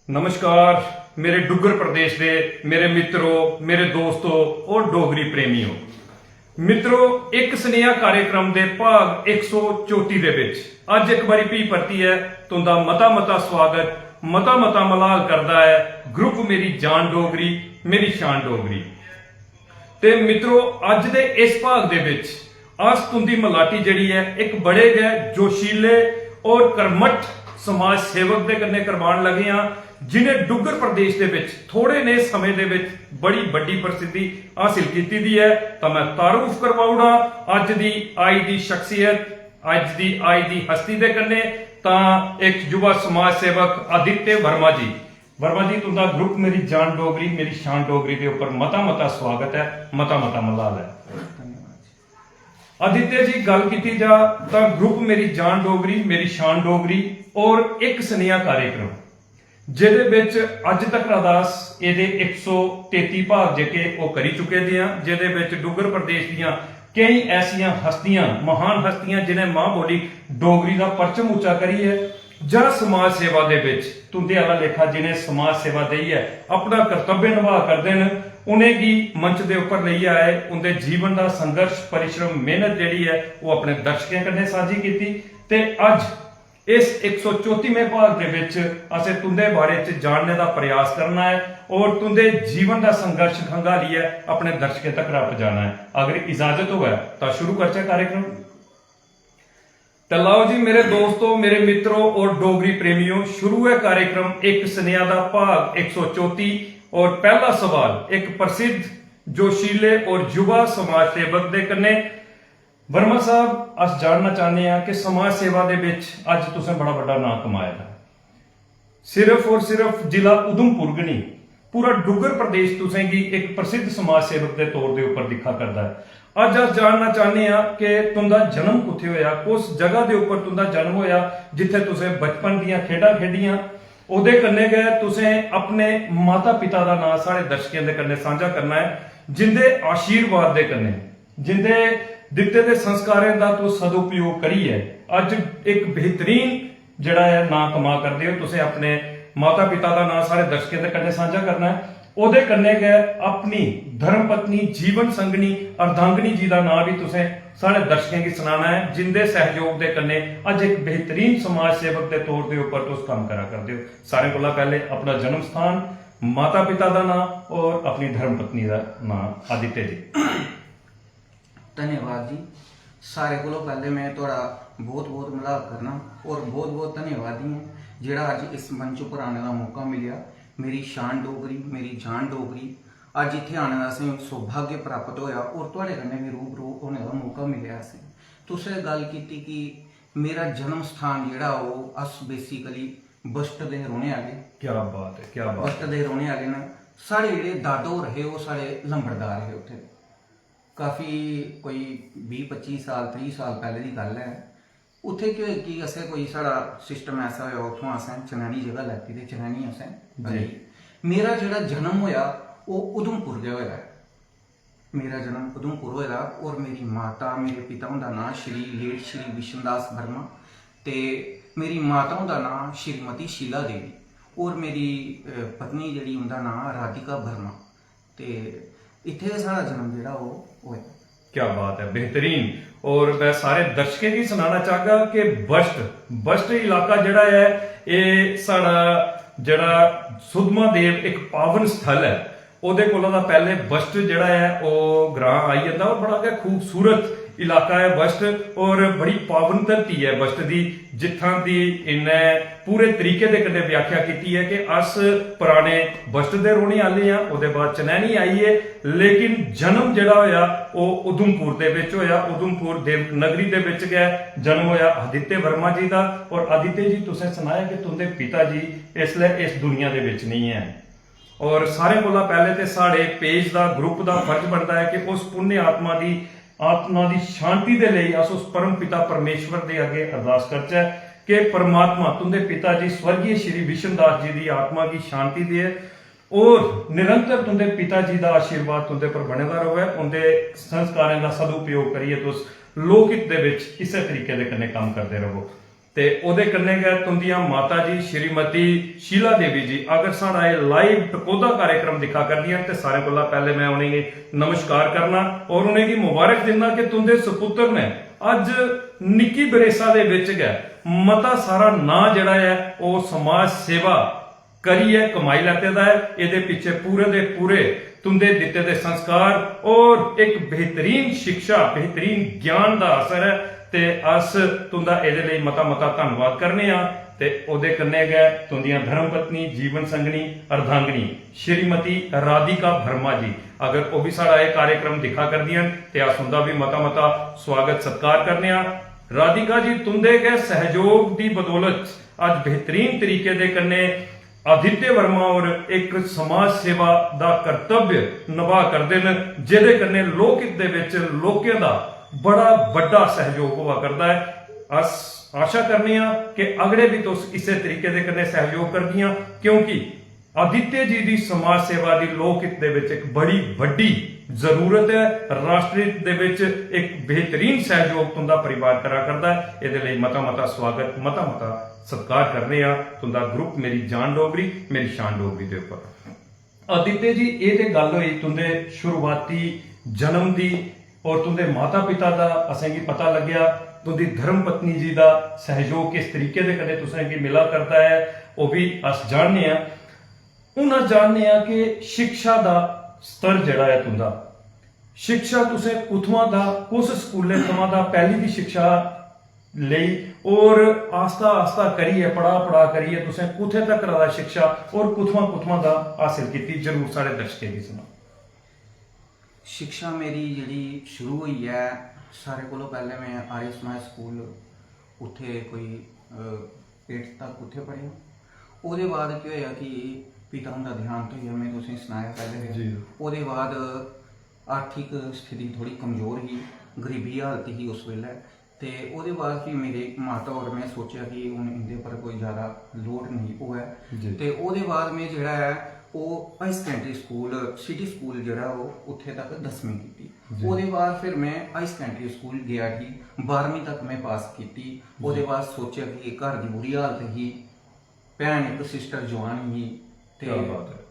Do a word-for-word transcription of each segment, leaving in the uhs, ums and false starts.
नमस्कार, मेरे डुग्गर प्रदेश दे मेरे मित्रो, मेरे दोस्तो और डोगरी प्रेमियो। मित्रो, इक सनेहा कार्यक्रम दे भाग इक सौ चौती दे बिच अज्ज इक बारी फ्ही परतियै तुंदा मता मता स्वागत, मता मता मलाल करदा ऐ ग्रुप मेरी जान डोगरी, मेरी शान डोगरी। ते मित्रो, अज्ज दे इस भाग दे बिच अस तुंदी मलाटी जेह्ड़ी ऐ, इक बड़े गै जोशीले और कर्मठ समाज सेवक दे कन्नै करवान लगे आं, जिनें डुग्गर प्रदेश दे बिच थोड़े नेह् समें दे बिच बड़ी बड्डी प्रसिद्धि हासिल कीती दी ऐ। तां मैं तारुफ करवाउड़ा अज्ज दी आई दी शख्सियत, अज्ज दी आई दी हस्ती दे कन्नै। तां इक युवा समाज सेवक आदित्य वर्मा जी। वर्मा जी, तुंदा ग्रुप मेरी जान डोगरी, मेरी शान डोगरी दे उप्पर मता मता स्वागत ऐ, मता मता मलाल ऐ। धन्यवाद जी। आदित्य जी, गल्ल कीती जा तां ग्रुप मेरी जान डोगरी, मेरी शान डोगरी और इक सनेहा कार्यक्रम, जेह्दे बिच अज्ज तक दा अस एह्दे इक सौ तेती भाग जेह्के ओह् करी चुके दे आं, जेह्दे बिच डुग्गर प्रदेश दियां केईं ऐसियां हस्तियां, महान हस्तियां, जिनें मां बोली डोगरी दा परचम उच्चा करियै जां समाज सेवा दे बिच तुंदे आह्ला लेखा जिनें समाज सेवा देइयै अपना कर्तव्य नभाऽ करदे न, उनेंगी मंच दे उप्पर लेइयै आए, उंदे जीवन दा संघर्ष, परिश्रम, मेहनत जेह्ड़ी ऐ, ओह् अपने दर्शकें कन्नै सांझी कीती। ते अज्ज इस इक सौ चौतीमें भाग दे बिच असें तुंदे बारे च जानने दा प्रयास करना ऐ और तुंदे जीवन दा संघर्ष खंगालियै अपने दर्शकें तगर पजाना ऐ। अगर इजाजत होऐ तां शुरू करचै कार्यक्रम। ते लाओ जी मेरे दोस्तो, मेरे मित्रो और डोगरी प्रेमियों, शुरू है कार्यक्रम इक सनेहा दा भाग इक सौ चौती। और पहला सवाल इक प्रसिद्ध, जोशीले और युवा समाज सेवक दे कन्नै। वर्मा साहब, अस जानना चाहने हैं कि समाज सेवा दे बिच अज्ज तुसें बड़ा बड्डा नां कमाए दा। सिर्फ और सिर्फ जिला उधमपुर गै नहीं, पूरा डुग्गर प्रदेश तुसें गी इक प्रसिद्ध समाज सेवक दे तौर दे उप्पर दिक्खा करदा ऐ। अज्ज अस जानना चाहने आं कि तुंदा जन्म कुत्थे होया, कुस जगह दे उप्पर तुंदा जन्म होया, जित्थे तुसें बचपन दियां खेडां खेडियां। ओदे कन्नै गै तुसें अपने माता पिता दा नां साढ़े दर्शकें दे कन्नै सांझा करना ऐ, जिंदे आशीर्वाद दे कन्नै, जिंदे दित्ते दे संस्कारें दा तुस सदुपयोग करियै अज्ज इक बेहतरीन जेह्ड़ा ऐ नां कमा करदे ओ। तुसें अपने माता पिता दा नां साढ़े दर्शकें दे कन्नै सांझा करना ऐ। ओह्दे कन्नै गै अपनी धर्म पत्नी, जीवन संगनी, अर्धांगिनी जी दा नां बी तुसें साढ़े दर्शकें गी सनाना ऐ, जिंदे सैहयोग दे कन्नै अज्ज इक बेहतरीन समाज सेवक दे तौर दे उप्पर तुस कम्म करा करदे ओ। सारें कोला पैह्ले अपना जन्म स्थान, माता पिता दा नां और अपनी धर्म पत्नी दा नां। आदित्य जी। धन्यवाद जी। सारे कोला पैह्ले में थुआढ़ा बहुत बहुत मलाप करना और बहुत बहुत धन्यवादी आं जेह्ड़ा अज्ज इस मंच उप्पर आने दा मौका मिलेआ। मेरी शान डोगरी, मेरी जान डोगरी। अज्ज इत्थै आने दा असें सौभाग्य प्राप्त होया और थुआढ़े कन्नै बी रूबरू होने दा मौका मिलेआ असें। तुसें गल्ल कीती कि मेरा जन्म स्थान जेह्ड़ा ओह् अस basically बस्ट दे रौह्ने आह्ले। क्या बात ऐ, क्या बात बस्ट ऐ। दे रौह्ने आह्ले न। साढ़े जेह्ड़े दादा होर हे ओह् साढ़े लंबड़दार हे उत्थै। काफी कोई बीह् पच्ची साल, त्रीह् साल पैह्ले दी गल्ल ऐ। उत्थै केह् होआ कि असें कोई साढ़ा system ऐसा होआ, उत्थुआं असें चनैनी जगह लैती ते चनैनी असें जी। करी। मेरा जेह्ड़ा जन्म होआ ओह् उधमपुर गै होआ ऐ। मेरा जन्म उधमपुर होआ और मेरी माता, मेरे पिता हुंदा नांऽ श्री late श्री विश्वदास वर्मा ते मेरी माता हुंदा नांऽ श्रीमती शीला देवी और मेरी अ, पत्नी जेह्ड़ी उं'दा नांऽ राधिका वर्मा। ते इत्थै गै साढ़ा जन्म जेह्ड़ा ओह् होआ। क्या बात है, बेहतरीन। और मैं सारे दर्शकें गी सनाना चाहगा कि बस्ट बस्ट इलाका जेह्ड़ा ऐ, एह् साढ़ा जेह्ड़ा सुद्धमहादेव इक पावन स्थल ऐ, ओह्दे कोला दा पैह्ले बस्ट जेह्ड़ा ऐ ओह् ग्रां आई जंदा और बड़ा गै खूबसूरत इलाका ऐ बस्ट। और बड़ी पावन धरती ऐ बस्ट दी, जित्थां दी इन्नै पूरे तरीके दे कन्नै व्याख्या कीती ऐ कि अस पराने बस्ट दे रौह्ने आह्ले आं, ओह्दे बाद चनैनी आई ऐ, लेकिन जन्म जेह्ड़ा होया ओह् उधमपुर दे बिच होया। उधमपुर देवक नगरी दे बिच गै जन्म होया आदित्य वर्मा जी दा। और आदित्य जी, तुसें सनाया कि तुंदे पिता जी इसलै इस दुनिया दे बिच नेईं हैन। और सारें कोला पैह्ले ते साढ़े पेज दा, ग्रुप दा फर्ज बनदा ऐ कि उस पुण्य आत्मा दी आत्मा दी शांति दे लेई अस उस परम पिता परमेश्वर दे अग्गे अरदास करचै कि परमात्मा तुंदे पिता जी स्वर्गीय श्री विश्वनाथ जी दी आत्मा गी शांति देऐ और निरंतर तुंदे पिता जी दा आशीर्वाद तुंदे पर बने दा र'वै। उंदे संस्कारें दा सदुपयोग करियै तुस लोकहित दे बिच इस्सै तरीके दे कन्नै कम्म करदे र'वो। ते ओह्दे कन्नै गै तुंदियां माता जी श्रीमती शीला देवी जी अगर साढ़ा एह् लाइव टकोह्दा कार्यक्रम दिक्खा करदियां न ते सारें कोला पैह्ले में उ'नेंगी नमस्कार करना और उ'नेंगी मुबारक दिन्ना कि तुंदे सपुत्र ने अज्ज निक्की बरेसा दे बिच गै मता सारा नांऽ जेह्ड़ा ऐ ओह् समाज सेवा करियै कमाई लैते दा ऐ। एह्दे पिच्छे पूरे दे पूरे तुंदे दित्ते दे संस्कार और इक बेहतरीन शिक्षा, बेहतरीन ज्ञान दा असर ऐ ते अस तुंदा एह्दे लेई मता मता धन्नवाद करने आं। ते ओह्दे कन्नै गै तुंदियां धर्मपत्नी, जीवन संगनी, अर्धांगिनी श्रीमती राधिका वर्मा जी, अगर ओह् बी साढ़ा एह् कार्यक्रम दिक्खा करदियां न ते अस उंदा बी मता मता स्वागत सत्कार करने आं। राधिका जी, तुंदे गै सैहयोग दी बदौलत अज्ज बेहतरीन तरीके दे कन्नै आदित्य वर्मा होर इक समाज सेवा दा कर्तव्य नभा करदे न, जेह्दे कन्नै लोक हित दे बिच लोकें दा बड़ा बड्डा सैहयोग होआ करदा ऐ। अस आशा करने आं कि अगड़े बी तुस इस्सै तरीके दे कन्नै सैहयोग करगियां, क्योंकि आदित्य जी दी समाज सेवा दी लोक हित दे बिच इक बड़ी बड्डी जरूरत ऐ। राष्ट्र हित दे बिच इक बेहतरीन सैहयोग तुंदा परिवार करा करदा ऐ। एह्दे लेई मता मता स्वागत, मता मता सत्कार करने आं तुंदा ग्रुप मेरी जान डोगरी, मेरी शान डोगरी दे उप्पर। आदित्य जी, एह् ते गल्ल होई तुंदे शुरुआती जन्म दी और तुंदे माता पिता दा असेंगी पता लग्गेआ, तुंदी धर्म पत्नी जी दा सैहयोग किस तरीके दे कन्नै तुसेंगी मिला करदा ऐ, ओह् बी अस जानने आं। हून अस जानने आं कि शिक्षा दा स्तर जेह्ड़ा ऐ तुंदा, शिक्षा तुसें कुत्थुआं दा, कुस स्कूलै थमां दा पैह्ली दी शिक्षा लेई और आस्ता आस्ता करियै, पड़ा पड़ा करियै तुसें कुत्थै तक दा शिक्षा और कुत्थुआं कुत्थुआं दा हासिल कीती, जरूर साढ़े दर्शकें गी सनाओ। शिक्षा मेरी जेह्ड़ी शुरू होई ऐ, सारें कोला पैह्लें में आर्य समाज स्कूल उत्थै कोई एट्थ तक उत्थै पढ़ेआ। ओह्दे बाद केह् होएआ कि पिता हुंदा देहांत होई गेआ, में तुसेंगी सनाया पैह्लें गै। ओह्दे बाद आर्थिक स्थिति थोह्ड़ी कमजोर ही, गरीबी हालत ही उस बेल्लै। ते ओह्दे बाद फ्ही मेरे माता होर, में सोचेआ कि हून इं'दे पर कोई जैदा लोड नेईं पवै। ते ओह्दे बाद में जेह्ड़ा ऐ ओह् high secondary school, city school जेह्ड़ा ओह् उत्थै तक दसमीं कीती। ओह्दे बाद फिर में हाई सकैंडरी स्कूल गेआ उठी, बारहमीं तक में पास कीती। ओह्दे बाद सोचेआ कि घर दी बुरी हालत ही, भैन इक सिस्टर जुआन ही, ते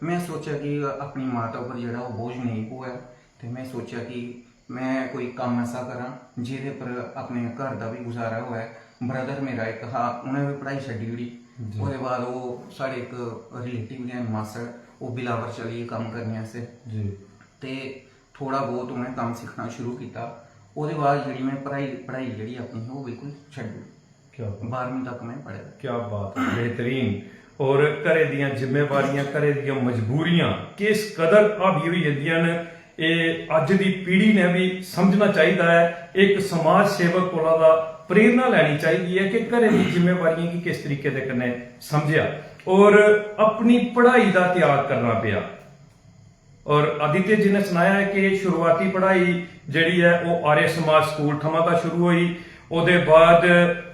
में सोचेआ कि अपनी माता उप्पर जेह्ड़ा ओह् बोझ नेईं पवै। ते में सोचेआ कि में कोई कम्म ऐसा करां जेह्दे पर अपने घर दा बी गुजारा होऐ। ब्रदर मेरा इक हा, उ'नें बी पढ़ाई छड्डी ओड़ी। ओह्दे बाद ओह् साढ़े इक रिलेटिव गै न, मासड़, ओह् बिलावर चली गे कम्म करने आस्तै। ते थोह्ड़ा बहुत उ'नें कम्म सिक्खना शुरू कीता। ओह्दे बाद जेह्ड़ी में पढ़ाई पढ़ाई जेह्ड़ी अपनी ही, ओह् बिल्कुल छड्डी ओड़ी। बारहमीं तक में पढ़े दा। क्या बात है, बेहतरीन। और घरै दियां जिम्मेवारियां, घरै दियां मजबूरियां किस कदर हावी होई जंदियां न, एह् अज्ज दी पीढ़ी ने बी समझना चाहिदा ऐ। इक समाज सेवक कोला दा प्रेरणा लैनी चाहिदी ऐ कि घरै दी जिम्मेवारियें गी किस तरीके दे कन्नै समझेआ और अपनी पढ़ाई दा त्याग करना पेआ। और आदित्य जी ने सनाया है कि शुरुआती पढ़ाई जेह्ड़ी ऐ ओह् आर्य समाज स्कूल थमां दा शुरू होई। ओह्दे बाद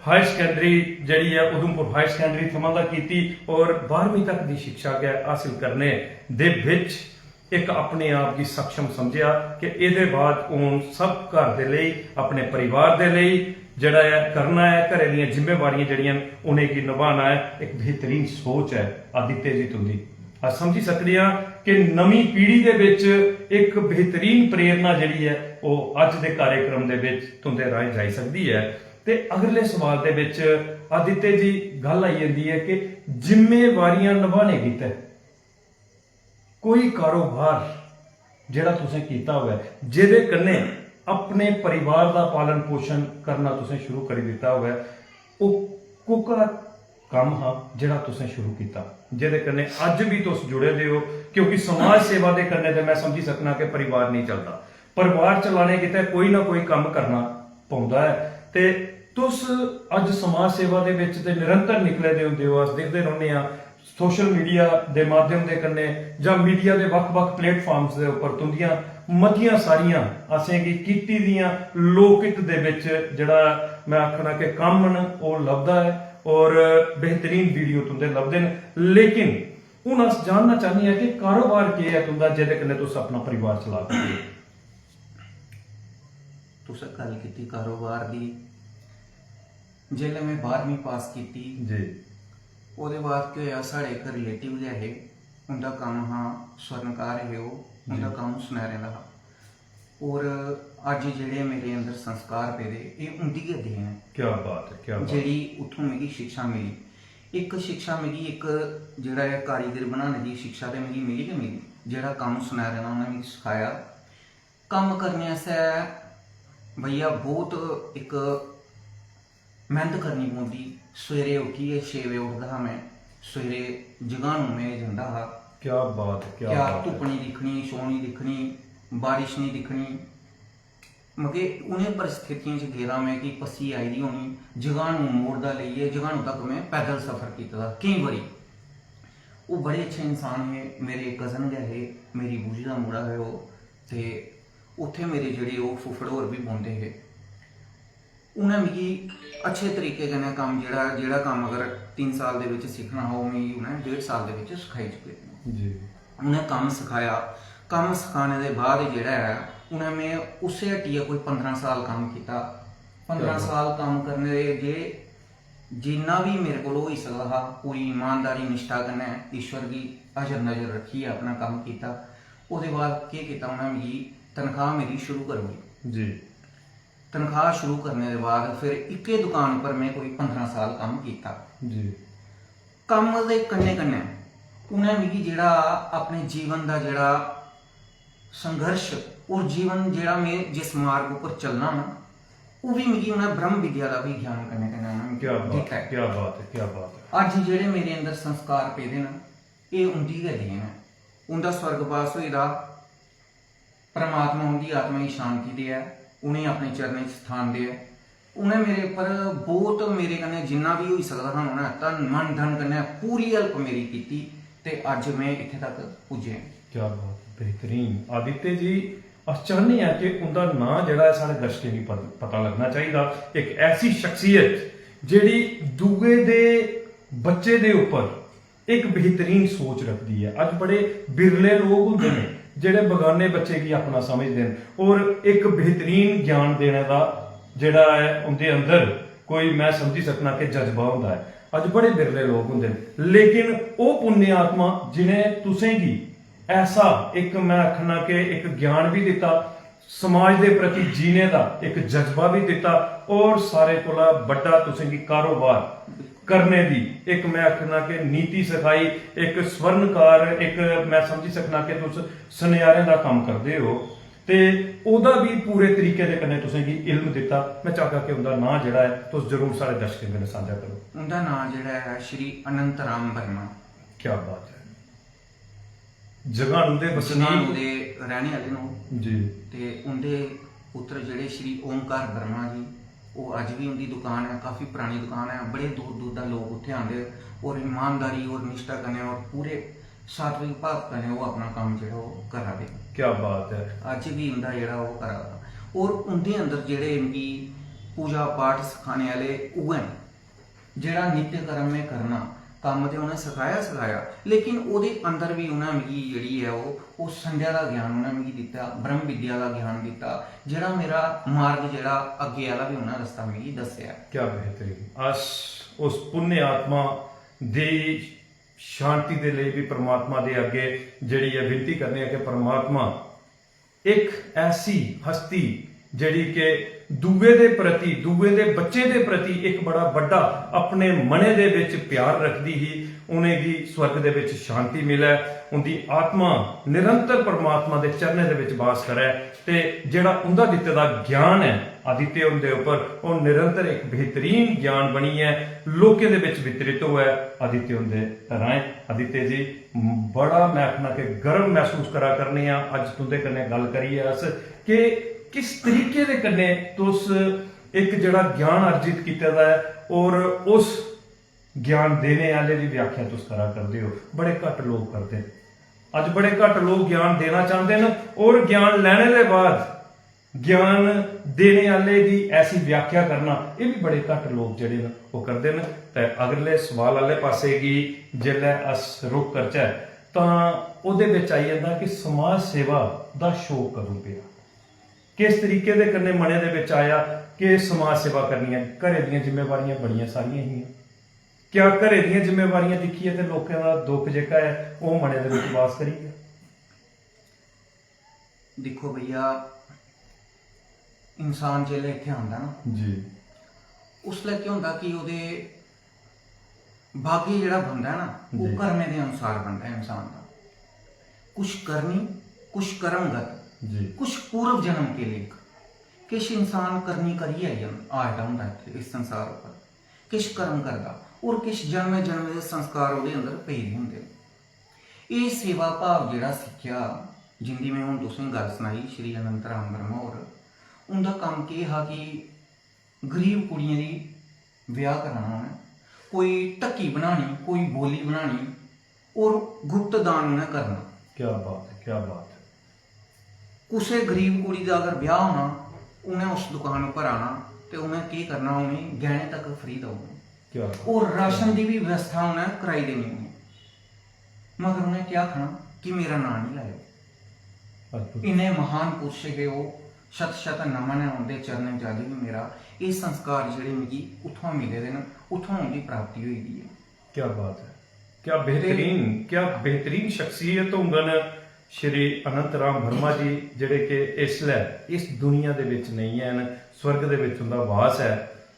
हायर सकैंडरी जेह्ड़ी ऐ उधमपुर हायर सकैंडरी थमां दा कीती और बारहमीं तक दी शिक्षा गै हासिल करने दे बिच इक अपने आप गी सक्षम समझेआ कि एह्दे बाद हून सब घर दे लेई, अपने परिवार दे लेई जेह्ड़ा ऐ करना ऐ, घरै दियां जिम्मेवारियां जेह्ड़ियां न उ'नेंगी नभाना ऐ। इक बेहतरीन सोच ऐ आदित्य जी तुं'दी। अस समझी सकने आं कि नमीं पीढ़ी दे बिच इक बेहतरीन प्रेरणा जेह्ड़ी ऐ ओह् अज्ज दे कार्यक्रम दे बिच तुं'दे राहें जाई सकदी ऐ। ते अगले सवाल दे बिच आदित्य जी गल्ल आई जंदी ऐ कि जिम्मेवारियां नभाने गितै कोई कारोबार जेह्ड़ा तुसें कीता होऐ जेह्दे कन्नै अपने परिवार दा पालन पोशन करना तुसें शुरू करी दित्ता होऐ, ओह् कोह्का कम्म हा जेह्ड़ा तुसें शुरू कीता जेह्दे कन्नै अज्ज बी तुस जुड़े दे ओ? क्योंकि समाज सेवा दे कन्नै ते में समझी सकना कि परिवार नेईं चलदा। परिवार चलाने गितै कोई ना कोई कम्म करना पौंदा ऐ। ते तुस अज्ज समाज सेवा दे बिच ते निरंतर निकले दे होंदे ओ, अस दिखदे रौह्ने आं सोशल मीडिया दे माध्यम दे कन्नै जां मीडिया दे बक्ख-बक्ख प्लेटफार्म्स दे उप्पर तुंदियां मतियां सारियां असेंगी कीती दियां लोक हित दे बिच जेह्ड़ा में आखना कि कम्म न ओह् लभदा ऐ और बेहतरीन वीडियो तुंदे लभदे न। लेकिन हून अस जानना चाह्न्ने आं कि कारोबार केह् ऐ तुंदा जेह्दे कन्नै तुस अपना परिवार चला करदे ओ? तुसें गल्ल कीती कारोबार दी। जेल्लै में बारहमीं पास कीती, जी ओह्दे बाद केह् होआ, साढ़े इक रिलेटिव गै हे, उं'दा कम्म हा, स्वर्णकार हे ओह्, उं'दा जी। कम्म सुनैरें दा हा। और अज्ज जेह्ड़े मेरे अंदर संस्कार पेदे, एह् उं'दी गै देन ऐ, क्या बात है, क्या बात है। जेह्ड़ी उत्थूं मिगी शिक्षा मिली। इक शिक्षा मिगी, इक जेह्ड़ा ऐ कारीगर बनाने दी शिक्षा ते मिगी मिली गै मिली, जेह्ड़ा कम्म सुनैरें दा उ'नें मिगी सखाया। कम्म करने आस्तै भैया बहुत इक मेहनत करनी पौंदी। सवेरे उट्ठियै छे बजे उठदा हा में, सवेरे जगानू में जंदा हा। क्या बात है, क्या क्या बात धुप्प है। निं दिक्खनी, छां निं दिक्खनी, बारिश निं दिक्खनी। मतलब उ'नें परिस्थितियें च गेदा में कि पस्सी आई दी होनी, जगानू मोड़ दा लेइयै जगानू तक में पैदल सफर कीते दा केईं बारी। ओह् बड़े अच्छे इंसान हे, मेरे कजन गै हे, मेरी बूजी दा मुड़ा हे ओह्। ते उत्थै मेरे जेह्ड़े ओह् फुफ्फड़ होर बी बौंह्दे हे। उ'नें मिगी अच्छे तरीके कन्नै कम्म, जेह्ड़ा जेह्ड़ा कम्म अगर तिन्न साल दे बिच्च सिक्खना हा, ओह् मिगी उ'नें डेढ़ साल दे बिच्च सखाई चुके दे न। जी उ'नें कम्म सखाया। कम्म सखाने दे बाद जेह्ड़ा ऐ, उ'नें में उस्सै हट्टिया कोई पंदरां साल कम्म कीता। पंदरां क्या बात। साल कम्म करने दे जे जिन्ना बी मेरे कोल होई सकदा हा, पूरी ईमानदारी निश्ठा कन्नै ईश्वर गी हजर नजर रक्खियै अपना कम्म कीता। ओह्दे बाद केह् कीता, उ'नें मिगी तनखाह् मेरी शुरू करी ओड़ी। जी तनखाह् शुरू करने दे बाद फिर इक्के दुकान पर में कोई पंदरां साल कम्म कीता। जी कम्म दे कन्नै कन्नै उ'नें मिगी जेह्ड़ा अपने जीवन दा जेह्ड़ा संघर्ष और जीवन जेह्ड़ा में जिस मार्ग उप्पर चलना ना, ओह् बी मिगी उ'नें ब्रह्म विद्या दा बी ज्ञान कन्नै कन्नै उ'नें मिगी क्या बात दित्ता है, ऐ। क्या बात है, क्या बात है। अज्ज जेह्ड़े मेरे अंदर संस्कार पेदे न, एह् उं'दी गै देन ऐ। उं'दा स्वर्गवास होई दा, परमात्मा उं'दी आत्मा गी शांति देऐ, उ'नेंगी अपने चरणें च स्थान देऐ। उ'नें मेरे उप्पर बहुत, मेरे कन्नै जिन्ना बी होई सकदा हा, उ'नें तन मन धन कन्नै पूरी हेल्प मेरी कीती ते अज्ज में इत्थै तक पुज्जे आं। क्या बात, बेहतरीन। आदित्य जी, अस चाहने आं कि उं'दा नांऽ जेह्ड़ा ऐ साढ़े दर्शकें गी पत-, पता लगना चाहिदा। इक ऐसी शख्सियत जेह्ड़ी दूए दे बच्चे दे उप्पर इक बेहतरीन सोच रखदी ऐ। अज्ज बड़े बिरले लोक होंदे न जेह्ड़े बगाने बच्चे गी अपना समझदे न और इक बेहतरीन ज्ञान देने दा जेह्ड़ा ऐ उं'दे अंदर कोई, मैं समझी सकना कि जज्बा होंदा ऐ। अज्ज बड़े बिरले लोक होंदे न, लेकिन ओह् पुण्य आत्मा जि'नें तुसेंगी ऐसा इक, मैं आखना कि इक ज्ञान बी दित्ता, समाज दे प्रति जीने दा इक जज्बा बी दित्ता और सारे कोला बड्डा तुसेंगी कारोबार करने दी इक, मैं आखना कि नीति सखाई, इक स्वर्णकार, इक, मैं समझी सकना कि तुस सनेयारें दा कम्म करदे ओ ते ओह्दा बी पूरे तरीके दे कन्नै तुसेंगी इल्म दित्ता। मैं चाहगा कि उं'दा नांऽ जेह्ड़ा ऐ तुस जरूर साढ़े दर्शकें कन्नै सांझा करो। उं'दा नांऽ जेह्ड़ा ऐ श्री अनंत राम वर्मा। क्या बात है। जगानू दे बसनीक। जगानू दे रैह्ने आह्ले न ओह्। जी। ते उं'दे पुत्र जेह्ड़े श्री ओमकार वर्मा जी, ओह् अज्ज बी उं'दी दुकान ऐ, काफी परानी दुकान ऐ, बड़े दूर दूर दा लोक उत्थै आंदे और ईमानदारी और निश्ठा कन्नै और पूरे सात्विक भाव कन्नै ओह् अपना कम्म जेह्ड़ा ओह् करा दे न। क्या बात है। अज्ज बी उं'दा जेह्ड़ा ओह् करा दा और उं'दे अंदर जेह्ड़े मिगी पूजा पाठ सखाने आह्ले उ'ऐ न। जेह्ड़ा नित्य कर्म में करना, कम्म ते उ'नें सखाया सखाया, लेकिन ओह्दे अंदर बी उ'नें मिगी जेह्ड़ी ऐ ओह् ओह् संध्या दा ज्ञान उ'नें मिगी दित्ता, ब्रह्म विद्या दा ज्ञान दित्ता, जेह्ड़ा मेरा मार्ग जेह्ड़ा अग्गें आह्ला बी उ'नें रस्ता मिगी दस्सेआ। क्या बेहतरीन। अस उस पुण्य आत्मा दी शांति दे लेई भी परमात्मा दे अग्गे जेह्ड़ी ऐ विनती करने आं कि परमात्मा इक ऐसी हस्ती जेह्ड़ी कि दूए दे प्रति, दूए दे बच्चें दे प्रति इक बड़ा बड्डा अपने मनै दे बिच प्यार रखदी ही, उ'नेंगी स्वर्ग दे बिच शांति मिलै, उं'दी आत्मा निरंतर परमात्मा दे चरणें दे बिच बास करै। ते जेह्ड़ा उं'दा दित्ते दा ज्ञान ऐ आदित्य हुंदे उप्पर, ओह् निरंतर इक बेहतरीन ज्ञान बनियै लोकें दे बिच वितरित होऐ आदित्य हुंदे राहें। आदित्य जी, बड़ा, मैं आखना कि गर्व महसूस करा करने आं अज्ज तुं'दे कन्नै गल्ल करियै अस कि किस तरीके दे कन्नै तुस इक जेह्ड़ा ज्ञान अर्जित कीते दा ऐ और उस ज्ञान देने आह्ले दी व्याख्या तुस करा करदे ओ। बड़े घट्ट लोक करदे न। अज्ज बड़े घट्ट लोक ज्ञान देना चांह्दे न और ज्ञान लैने दे बाद ज्ञान देने आह्ले दी ऐसी व्याख्या करना, एह् बी बड़े घट्ट लोक जेह्ड़े न ओह् करदे न। ते अगले सवाल आह्ले पासे गी जेल्लै अस रुख करचै तां ओह्दे बिच आई जंदा कि समाज सेवा दा शौक कदूं पेआ, किस तरीके दे कन्नै मनै दे बिच आया कि समाज सेवा करनी ऐ, घरै दियां जिम्मेवारियां बड़ियां सारियां हियां। क्या घरै दियां जिम्मेवारियां दिक्खियै ते लोकें दा दुख जेह्का ऐ, ओह् मनै दे बिच वास करी गेआ? दिक्खो भैया, इंसान जिसलै इत्थै आंदा ना, जी। उसलै केह् होंदा कि ओह्दे भाग्य जेह्ड़ा बनदा ऐ ना, ओह् जी। कर्में दे अनुसार बनदा ऐ इंसान दा। कुछ करनी, कुछ कर्मगत, जी। कुछ पूर्व जन्म के लेख। किश इंसान करनी करियै आई जन-, आए दा होंदा इत्थै इस संसार उप्पर, किश कर्म करदा, और किश जन्में जन्में दे संस्कार ओह्दे अंदर पेदे होंदे न। एह् सेवा भाव जेह्ड़ा सिक्खेआ, जिंदी में हून तुसें गल्ल सनाई, श्री अनंत राम वर्मा होर, उंदा कम्म केह् हा कि गरीब कुड़ियें दी ब्याह कराना उ'नें, कोई ढक्की बनानी, कोई बोली बनानी, और गुप्त दान उ'नें करना। क्या बात है, क्या बात है। कुसै गरीब कुड़ी दा अगर ब्याह होना, उ'नें उस दुकान उप्पर आना ते उ'नें केह् करना, उ'नें गैह्ने तक फ्री देई ओड़ने। क्या बात। और राशन दी बी व्यवस्था उ'नें कराई देनी उ'नें, मगर उ'नें केह् आखना कि मेरा नांऽ निं लैओ। अद्भुत। इन्ने महान पुरुष हे ओह्, शत शत नमन ऐ उं'दे चरणें च अज्ज बी मेरा। एह् संस्कार जेह्ड़े मिगी उत्थुआं मिले दे न, उत्थुआं उं'दी प्राप्ति होई दी ऐ। क्या बात है, क्या बेहतरीन, क्या बेहतरीन शख्सियत होंगन श्री अनंत राम वर्मा जी, जेह्ड़े कि इसलै इस दुनिया दे बिच नेईं हैन, स्वर्ग दे बिच उं'दा वास ऐ,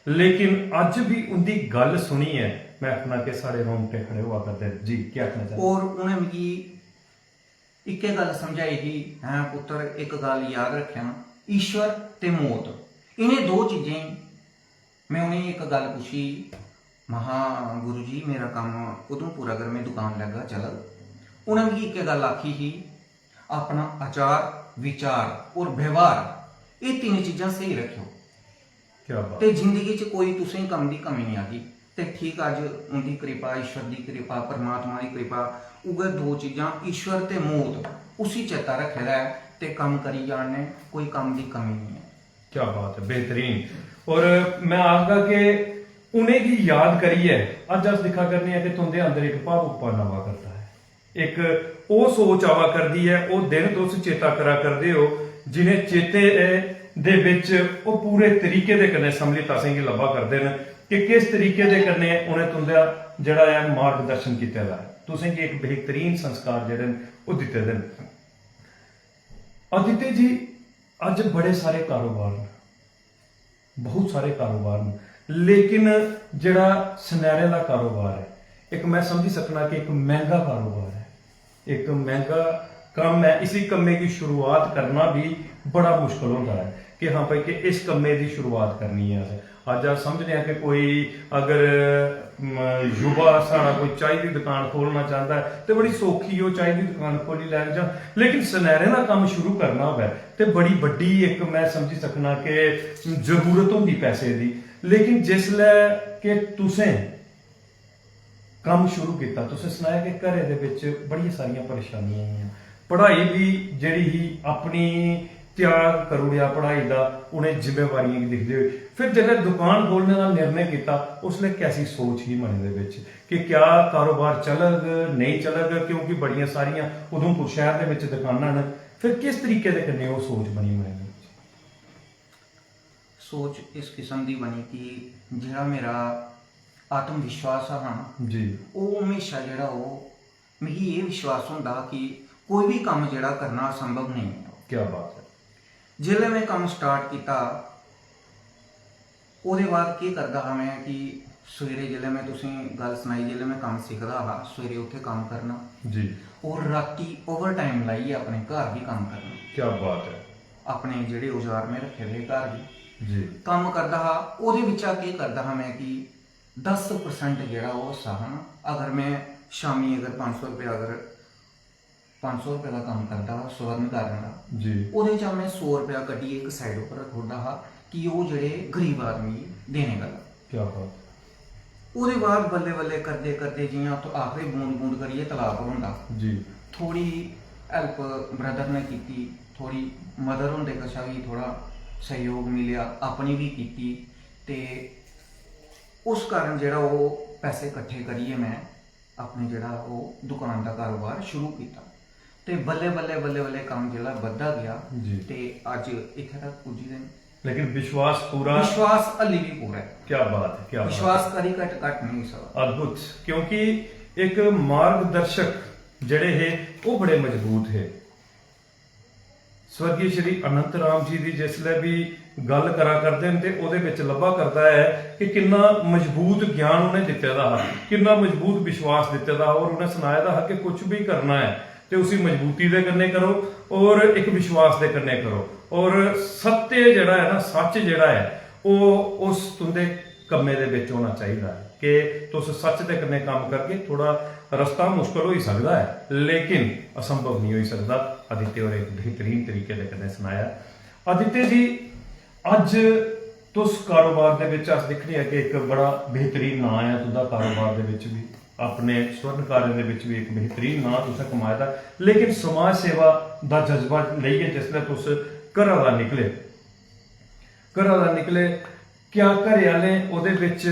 लेकिन अज्ज बी उं'दी गल्ल सुनियै में आखना कि साढ़े रोंगटे खड़े होआ करदे न। जी, केह् आखना चाह्‌दे? और उ'नें मिगी इक्कै गल्ल समझाई ही, हैं पुत्तर, इक गल्ल याद रक्खेआं, ईश्वर ते मौत, इ'नें दो चीजें गी। में उ'नेंगी इक गल्ल पुच्छी, महा गुरु जी, मेरा कम्म उधमपुर अगर में दुकान लैगा चलग? उ'नें मिगी इक्कै गल्ल आखी ही, अपना आचार, विचार और व्यवहार, एह् तिन्न चीजां स्हेई रक्खेओ। क्या बात। ते जिंदगी च कोई तुसें कम्म दी कमी निं आगी। ते ठीक अज्ज उंदी कृपा, ईश्वर दी कृपा, परमात्मा दी कृपा, उ'ऐ दो चीजां, ईश्वर ते मौत, उसी चेता रक्खे दा ऐ ते कम्म करी जा ने, कोई कम्म दी कमी निं ऐ। क्या बात है, बेहतरीन। और में आखगा कि उ'नेंगी याद करियै अज्ज अस दिक्खा करने आं कि तुं'दे अंदर इक भावुकपन आवा करदा ऐ, इक ओह् सोच आवा करदी ऐ, ओह् दिन तुस चेता करा करदे ओ जि'नें चेते दे बिच ओह् पूरे तरीके दे कन्नै सम्मिलित असेंगी लब्भा करदे न कि किस तरीके दे कन्नै उ'नें तुं'दा जेह्ड़ा ऐ मार्गदर्शन कीते दा ऐ, तुसेंगी इक बेहतरीन संस्कार जेह्ड़े न ओह् दित्ते दे न। आदित्य जी, अज्ज बड़े सारे कारोबार न, बहुत सारे कारोबार न, लेकिन जेह्ड़ा सनैरे दा कारोबार ऐ, इक, में समझी सकना कि इक मैंह्गा कारोबार ऐ, इक मैंह्गा कम्म ऐ। इसी कम्मै गी शुरुआत करना बी बड़ा मुश्कल होंदा ऐ कि हां भाई, कि इस कम्मै दी शुरुआत करनी ऐ अस। अज्ज अस समझने आं कि कोई अगर, म, युवा साढ़ा कोई चाही दी दुकान खोलना चांह्दा ऐ ते बड़ी सौखी ओह् चाही दी दुकान खोली लैग, जां, लेकिन सनैरे दा कम्म शुरू करना होऐ ते बड़ी बड्डी इक, में समझी सकना कि जरूरत होंदी पैसे दी। लेकिन जिसलै कि तुसें कम्म शुरू कीता, तुसें सनाया कि घरै दे बिच बड़ियां सारियां परेशानियां हियां, पढ़ाई बी जेह्ड़ी ही अपनी त्याग करी ओड़ेआ पढ़ाई दा, उ'नें जिम्मेवारियें गी दिखदे होई। फिर जिसलै दुकान खोलने दा निर्णय कीता, उसलै कैसी सोच ही मनै दे बिच कि क्या कारोबार चलग, नेईं चलग, क्योंकि बड़ियां सारियां उधमपुर शैह्र दे बिच दुकानां न। फिर किस तरीके दे कन्नै ओह् सोच बनी मनै दे बिच? सोच इस किस्म दी बनी कि जेह्ड़ा मेरा आत्म विश्वास हा ना, जी। ओह् म्हेशा जेह्ड़ा ओह् मिगी एह् विश्वास होंदा हा कि कोई बी कम्म जेह्ड़ा करना असंभव नेईं होंदा। क्या बात है। जिसलै में कम्म स्टार्ट कीता, ओह्दे बाद केह् करदा हा में कि सवेरे जिसलै में तुसें गल्ल सनाई, जिसलै में कम्म सिखदा हा, सवेरे उत्थै कम्म करना जी। और राती ओवर टाइम लाइयै अपने घर बी कम्म करना। क्या बात है। अपने जेह्ड़े औजार में रक्खे दे हे घर बी जी। कम्म करदा हा। ओह्दे बिच्चा केह् करदा हा में कि दस परसेंट जेह्ड़ा ओह् हिस्सा हा ना, अगर में शामीं अगर पंज सौ रपेआ, अगर पंज सौ रपेऽ दा कम्म करदा हा स्वर्ण कारण दा, जी। ओह्दे चा में सौ रपेआ कड्ढियै इक साइड उप्पर रक्खी ओड़दा हा कि ओह् जेह्ड़े गरीब आदमी गी देने गल्ला। क्या बात। ओह्दे बाद बल्लें बल्लें करदे करदे, जि'यां उत्थूं आखदे, बूंद बूंद करियै तलाऽ भरोंदा, जी। थोह्ड़ी हेल्प ब्रदर ने कीती, थोह्ड़ी मदर हुंदे कशा बी थोह्ड़ा सैह्योग मिलेआ, अपनी बी कीती। ते उस कारण जेह्ड़ा ओह् पैसे कट्ठे करियै में अपने जेह्ड़ा ओह् दुकान दा कारोबार शुरू कीता। ते बल्लें बल्लें बल्लें बल्लें कम्म जेह्ड़ा बधदा गेआ जी। ते अज्ज इत्थै तक पुज्जी दे न। लेकिन विश्वास पूरा। विश्वास हल्ली भी पूरा ऐ। क्या बात है, क्या बात है। विश्वास कदी घट घट नहीं होई सकदा। अद्भुत। क्योंकि एक मार्गदर्शक जेह्ड़े हे, ओह् बड़े मजबूत हे। स्वर्गीय श्री अनंत राम जी दी जिसलै बी गल्ल करा करदे न, ते ओह्दे बिच लब्भा करदा ऐ कि किन्ना मजबूत ज्ञान उ'नें दित्ते दा हा, किन्ना मजबूत विश्वास दित्ते दा हा, और उ'नें सनाए दा हा कि कुछ भी करना ऐ ते उसी मजबूती दे कन्नै करो और इक विश्वास दे कन्नै करो। और सत्य जेह्ड़ा ऐ ना, सच्च जेह्ड़ा ऐ, ओह् उस तुं'दे कम्मै दे बिच होना चाहिदा ऐ कि तुस सच्च दे कन्नै कम्म करगे। थोह्ड़ा रस्ता मुश्कल होई सकदा ऐ, लेकिन असंभव नहीं होई सकदा। आदित्य होरें इक बेहतरीन तरीके दे कन्नै सनाया। आदित्य जी, अज्ज तुस कारोबार दे बिच, अस दिक्खने आं कि इक बड़ा बेहतरीन नांऽ ऐ तुं'दा कारोबार दे बिच बी, अपने स्वर्णकारें दे बिच बी इक बेहतरीन नांऽ तुसें कमाए दा, लेकिन समाज सेवा दा जज्बा लेइयै जिसलै तुस घरा दा निकले, घरा दा निकले, क्या घरै आह्लें ओह्दे बिच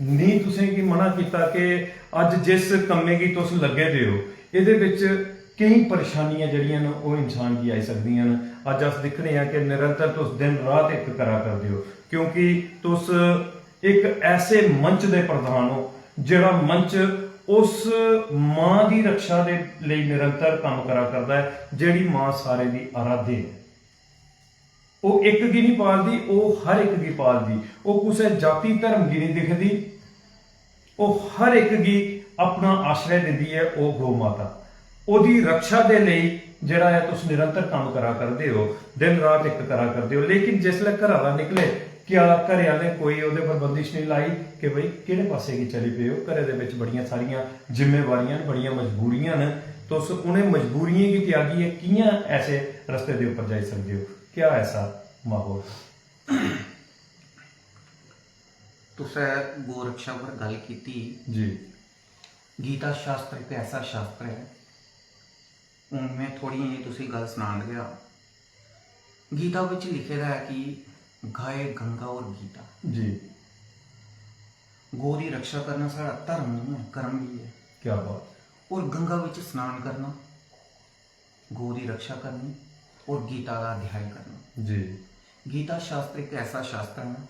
नेईं तुसें गी मना कीता कि अज्ज जिस कम्मै गी तुस लग्गे दे ओ, एह्दे बिच केईं परेशानियां जेह्ड़ियां न, ओह् इंसान गी आई सकदियां न। अज्ज अस दिक्खने आं कि निरंतर तुस दिन रात इक करा करदे ओ, क्योंकि तुस इक ऐसे मंच दे प्रधान ओ, जेह्ड़ा मंच उस मां दी रक्षा दे लेई निरंतर कम्म करा करदा ऐ, जेह्ड़ी मां सारें दी आराध्य ऐ। ओह् इक गी निं पालदी, ओह् हर इक गी पालदी। ओह् कुसै जाति धर्म गी निं दिखदी, ओह् हर इक गी अपना आश्रय दिंदी ऐ। ओह् गौ माता, ओह्दी रक्षा दे लेई जेह्ड़ा ऐ, तुस निरंतर कम्म करा करदे ओ, दिन रात इक करा करदे ओ, लेकिन जिसलै घरा दा निकले, क्या घरै आह्लें कोई ओह्दे पर बंदिश निं लाई कि भाई, केह्ड़े पासै गी चली पे ओ? घरै दे बिच बड़ियां सारियां जिम्मेवारियां न, बड़ियां मजबूरियां न, तुस उ'नें मजबूरियें गी त्यागियै कि'यां ऐसे रस्ते दे उप्पर जाई सकदे ओ? क्या ऐसा माहौल? तुसें गौ रक्षा पर गल्ल कीती। जी। गीता शास्त्र इक ऐसा शास्त्र ऐ, हून में थोह्ड़ी जेही तुसें गल्ल सनान लग्गेआ। गीता बिच लिखे दा ऐ कि गाय गंगा और गीता। जी। गौ दी रक्षा करना साढ़ा धर्म नहीं है, कर्म भी है। क्या बात। और गंगा बिच स्नान करना, गौ दी रक्षा करनी और गीता दा अध्याय करना। जी। गीता शास्त्र इक ऐसा शास्त्र ऐ ना,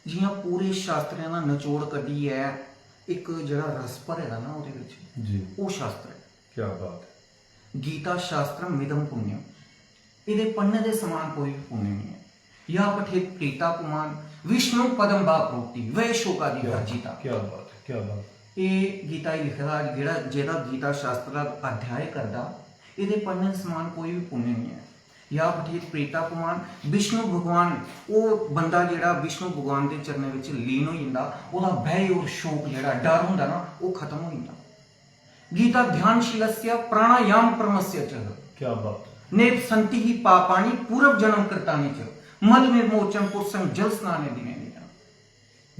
जियां पूरे शास्त्रें दा नचोड़ कड्ढियै इक जेह्ड़ा रस भरे दा ना ओह्दे बिच, जी। ओह् शास्त्र ऐ। क्या बात है। गीता शास्त्र मिदम पुण्यम, एह्दे पढ़ने दे समान कोई भी पुण्य नहीं है। या पठेत प्रीता पुमान विष्णु पदम बा प्रोक्ति वै शोकादि क्या, वर्जिता। क्या बात है, क्या बात है। एह् गीता च लिखे दा जेह्ड़ा, जेह्ड़ा गीता शास्त्र दा अध्याय करदा, एह्दे पढ़ने दे समान कोई बी पुण्य निं ऐ। या पठेत प्रीता पुमान विष्णु भगवान, ओह् बंदा जेह्ड़ा विष्णु भगवान दे चरणें बिच लीन होई जंदा, ओह्दा भय और शोक जेह्ड़ा, डर होंदा ना, ओह् खत्म होई जंदा। गीता ध्यानशीलस्य प्राणायाम परमस्य च। क्या बात। नेप संति ही पापानि पूर्व जन्म कृतानि च। मल विमोचन पुरसं जल स्नाने दिने दिने।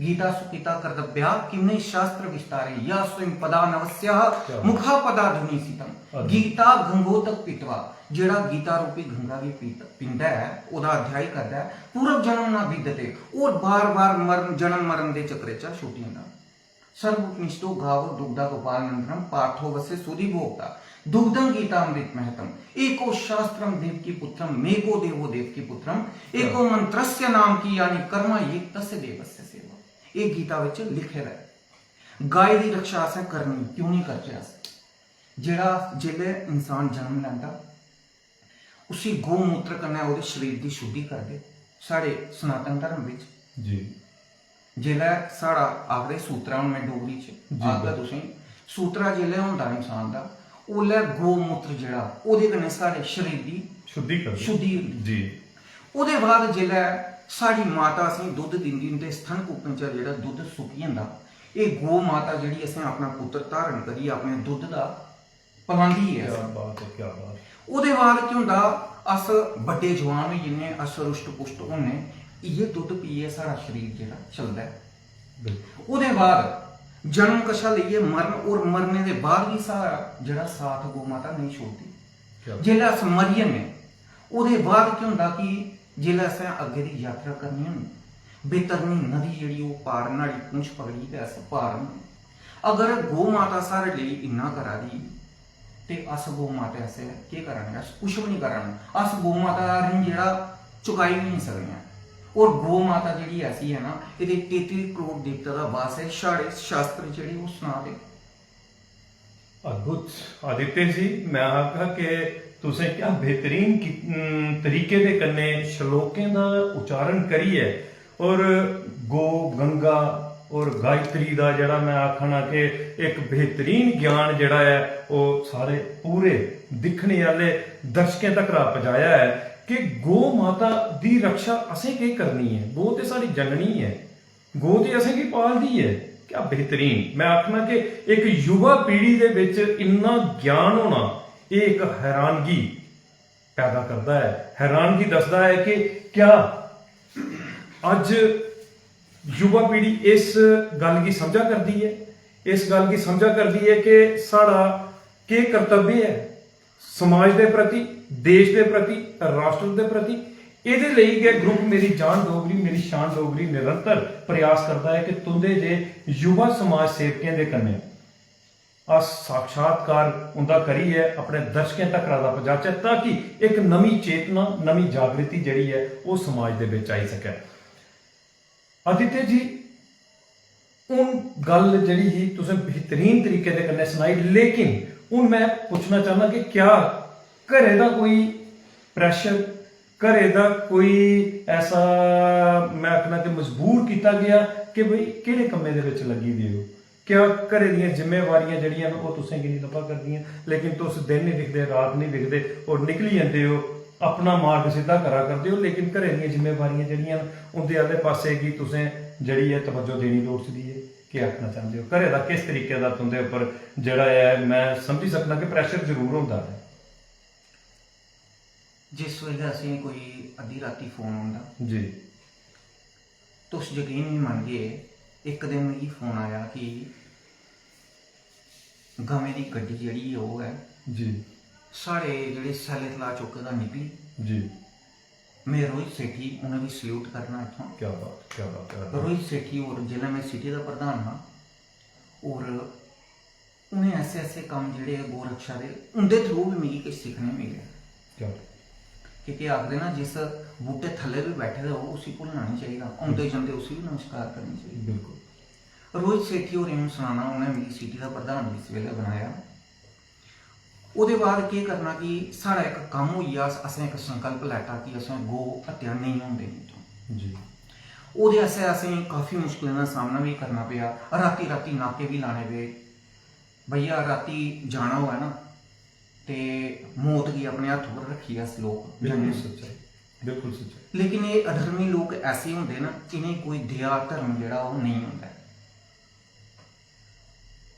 गीता सुकीता कर्तव्या किन्ने शास्त्र विस्तारे या स्वयं पदा नवस्याः क्या बात। मुखा पदा ध्वनि सीतम। अद्भुत। गीता गंगोदक पीतवा, जेड़ा गीता रूपी गंगा गी पीत-, पींदा ऐ, ओदा अध्याय करदा ऐ, पूर्व जन्म ना विद्यते, और बार-बार मरण, जन्म मरण दे चक्करे चा छुटी जंदा। सर्व उपनिषदो गावो दुग्धा गोपाल नंदनम पार्थो वसे सुधि भोक्ता दुग्धं गीता अमृत महतम एको शास्त्रम देवकी पुत्रम मेको देवो देवकी पुत्रम एको मंत्रस्य नाम की यानी कर्मा ये तस्य देवस्य सेवा। ये गीता विच लिखे दा ऐ। गाय दी रक्षा असें करनी, क्यों नहीं करचै अस? जेड़ा जिसलै इंसान जन्म लैंदा, उसी गौमूत्र कन्नै ओह्दे शरीर दी शुद्धि करदे। साढ़े सनातन धर्म बिच जी। जेल्लै साढ़ा आखदे सूत्रा, हून में डोगरी च जी, आखगा बिल्कुल। तुसें, सूत्रा जेल्लै होंदा इंसान दा, ओल्लै गौमूत्र जेह्ड़ा, ओह्दे कन्नै साढ़े शरीर दी शुद्धि करदे। शुद्धि होंदी। जी। ओह्दे बाद जेल्लै साढ़ी माता असेंगी दुद्ध दिंदी, उं'दे स्तन कूपें चा जेह्ड़ा दुद्ध सुक्की जंदा, एह् गौ माता जेह्ड़ी असें अपना पुत्तर धारण करियै अपने दुद्ध दा पलांदी ऐ। क्या बात है, क्या बात है। ओह्दे बाद केह् होंदा, अस बड्डे जवान होई जन्ने, अस रुष्ट पुष्ट होन्ने, इ'यै दुद्ध पियै साढ़ा शरीर जेह्ड़ा चलदा ऐ। बिल्कुल। ओह्दे बाद जन्म कशा लेइयै मरण और मरने दे बाद बी साढ़ा जेह्ड़ा साथ गौ माता नेईं छोड़दी। क्या बात। जेल्लै अस मरी जन्ने, ओह्दे बाद केह् होंदा कि जेल्लै असें अग्गें दी यात्रा करनी होंदी, बेतरनी नदी जेह्ड़ी ओह् पार, न्हाड़ी पूंछ पकड़ियै ते अस पार होंदे। अगर गौ माता साढ़े लेई इन्ना करा दी ते अस गौ माता आस्तै केह् करा ने? अस कुछ बी निं करा ने। अस गौ माता दा ऋण जेह्ड़ा चुकाई बी निं सकने आं। और गौ माता जेह्ड़ी ऐसी ऐ ना, एह्दे तेती करोड़ देवता दा वास ऐ। साढ़े शास्त्र जेह्ड़े ओह् सना दे। अद्भुत। आदित्य जी, मैं आखगा कि तुसें क्या बेहतरीन कि- अम, तरीके दे कन्नै श्लोकें दा उच्चारण करियै और गौ, गंगा और गायत्री दा जेह्ड़ा मैं आखना कि इक बेहतरीन ज्ञान जेह्ड़ा ऐ ओह् सारे पूरे दिक्खने आह्ले दर्शकें तक्कर पजाया ऐ कि गौ माता दी रक्षा असें केह् करनी ऐ। गौ ते साढ़ी जननी ऐ, गौ ते असेंगी पालदी ऐ। क्या बेहतरीन। मैं आखना कि इक युवा पीढ़ी दे बिच इन्ना ज्ञान होना, एह् इक हैरानगी पैदा करदा ऐ, हैरानगी दसदा ऐ कि क्या अज्ज युवा पीढ़ी इस गल्ल गी समझा करदी ऐ, इस गल्ल गी समझा करदी ऐ कि साढ़ा केह् कर्तव्य ऐ समाज दे प्रति, देश दे प्रति, राष्ट्र दे प्रति। एह्दे लेई गै ग्रुप मेरी जान डोगरी, मेरी शान डोगरी निरंतर प्रयास करदा ऐ कि तुं'दे जे युवा समाज सेवकें दे कन्नै अस साक्षात्कार उं'दा करियै अपने दर्शकें तक्कर दा पजाचै, ताकि इक नमीं चेतना, नमीं जागृति जेह्ड़ी ऐ ओह् समाज दे बिच आई सकै। आदित्य जी, हून गल्ल जेह्ड़ी ही तुसें बेहतरीन तरीके दे कन्नै सनाई, लेकिन हून मैं पुच्छना चाहना कि क्या घरै दा कोई प्रेशर, घरै दा कोई ऐसा, मैं आखना कि मजबूर कीता गेआ कि भाई केह्ड़े कम्मै दे बिच लग्गी दे ओ? क्या घरै दियां जिम्मेवारियां जेह्ड़ियां न ओह् तुसें गी निं लब्भा करदियां, लेकिन तुस दिन निं दिखदे, रात निं दिखदे और निकली जंदे ओ, अपना मार्ग सिद्धा करा करदे ओ, लेकिन घरै दियां जिम्मेवारियां जेह्ड़ियां न उं'दे आह्ले पासै गी तुसें जेह्ड़ी ऐ तवज्जो देनी लोड़चदी ऐ? केह् आखना चांह्दे ओ? घरै दा किस तरीके दा तुं'दे उप्पर जेह्ड़ा ऐ, मैं समझी सकना कि प्रेशर जरूर होंदा ऐ। जिस बेल्लै असें कोई अद्धी राती फोन औंदा, जी। तुस यकीन निं मनगे, इक दिन मिगी फोन आया कि गवें दी गड्डी जेह्ड़ी ओह् ऐ, जी। साढ़े जेह्ड़े सैले तलाऽ चौके दा निकली, जी। में रोहित सेठी, उ'नें बी सल्यूट करना इत्थुआं। क्या बात, क्या बात, क्या बात। रोहित सेठी होर, जिसलै में सिटी दा प्रधान हा, होर उ'नें ऐसे ऐसे कम्म जेह्ड़े गौ रक्षा दे, उं'दे थ्रू बी मिगी किश सिक्खने गी मिलेआ। क्या? की के आखदे ना, जिस बूह्टे थल्ले बी बैठे दे हो, उसी भुल्लना निं चाहिदा, औंदे जंदे उसी बी नमस्कार करनी चाहिदी। बिल्कुल। रोहित सेठी होरें हून सनाना, उ'नें मिगी सिटी दा प्रधान बी इस बेल्लै बनाया। ओह्दे बाद केह् करना कि साढ़ा इक कम्म होई गेआ, अस-, असें इक संकल्प लैता कि असें गौ हत्या नेईं होन देनी इत्थूं। जी। ओह्दे आस्तै असें काफी मुश्कलें दा सामना बी करना पेआ, राती राती नाके बी लाने पे। भैया, राती जाना होऐ ना, ते मौत गी अपने हत्थ पर रक्खियै अस लोक बिल्कुल जन्ने। सच्चाई, बिल्कुल सच्चाई। लेकिन एह् अधर्मी लोक ऐसे होंदे न, इ'नेंगी कोई दया धर्म जेह्ड़ा ओह् नेईं होंदा ऐ।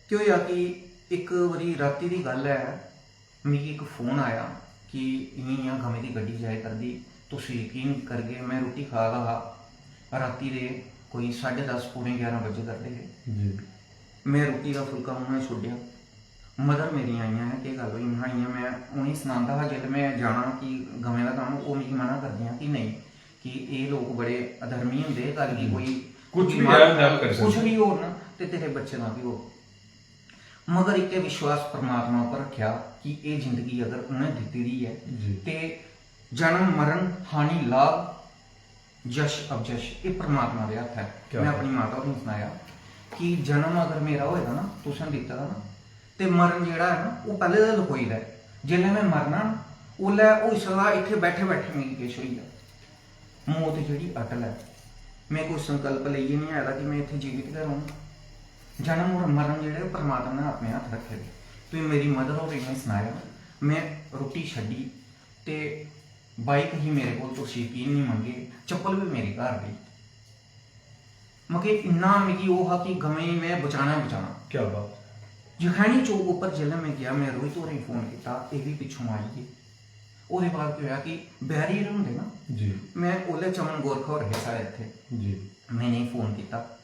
केह् होएआ कि इक बारी राती दी गल्ल ऐ, मिगी इक फोन आया कि इ'यां इ'यां गवें दी गड्डी जाया करदी, तुस यकीन करगे, में रुट्टी खा दा हा, राती दे कोई साढ़े दस पौने ग्यारह बज्जे करदे हे। जी। में रुट्टी दा फुलका मूंहै छोड़ेआ। मदर मेरी आइयां ऐ, केह् गल्ल होई? महां इ'यां, में उ'नेंगी सनांदा हा जिसलै में जाना कि गवें दा कम्म, ओह् मिगी मना करदियां कि नेईं, कि एह् लोक बड़े अधर्मी होंदे, कल गी कोई कुछ बी मार-, ऐ, गल्ल करी कुछ सकदे। बी होर ना, ते तेरे बच्चे दा बी होग। मगर इक्कै विश्वास परमात्मा उप्पर रखेआ कि एह् जिंदगी अगर उ'नें दित्ती दी ऐ, जी। ते जन्म मरण, हानि लाभ, जश अपजश, एह् परमात्मा दे हत्थ ऐ। क्या में बात। अपनी माता होरें गी सनाया कि जन्म अगर मेरा होए दा ना, तुसें दित्ते दा ना, ते मरण जेह्ड़ा ऐ ना, ओह् पैह्ले दा लखोई दा ऐ। जेल्लै में मरना ना, ओल्लै होई सकदा इत्थै बैठे बैठे मिगी किश होई जा। मौत जेह्ड़ी अटल ऐ, में कोई संकल्प लेइयै निं आए दा कि में इत्थै जीवित गै रौह्ङ। जन्म और मरण जेह्ड़े, ओह् परमात्मा ने अपने हत्थ रक्खे दे। ते मेरी मदर होरें गी में सनाया, में रुट्टी छड्डी ते बाइक ही मेरे कोल, तुस यकीन निं मनगे, चप्पल बी मेरी घर रेही। मगर इन्ना मिगी ओह् हा कि गवें गी में बचाना गै बचाना। क्या बात। जखैनी चौक उप्पर जिसलै में गेआ, में रोहित होरें गी फोन कीता, एह् बी पिच्छों आई गे। ओह्दे बाद केह् होआ कि बैरियर होंदे ना, जी। में ओल्लै चमन गोरखा होर हे साढ़े इत्थै, जी। में इ'नेंगी फोन कीता,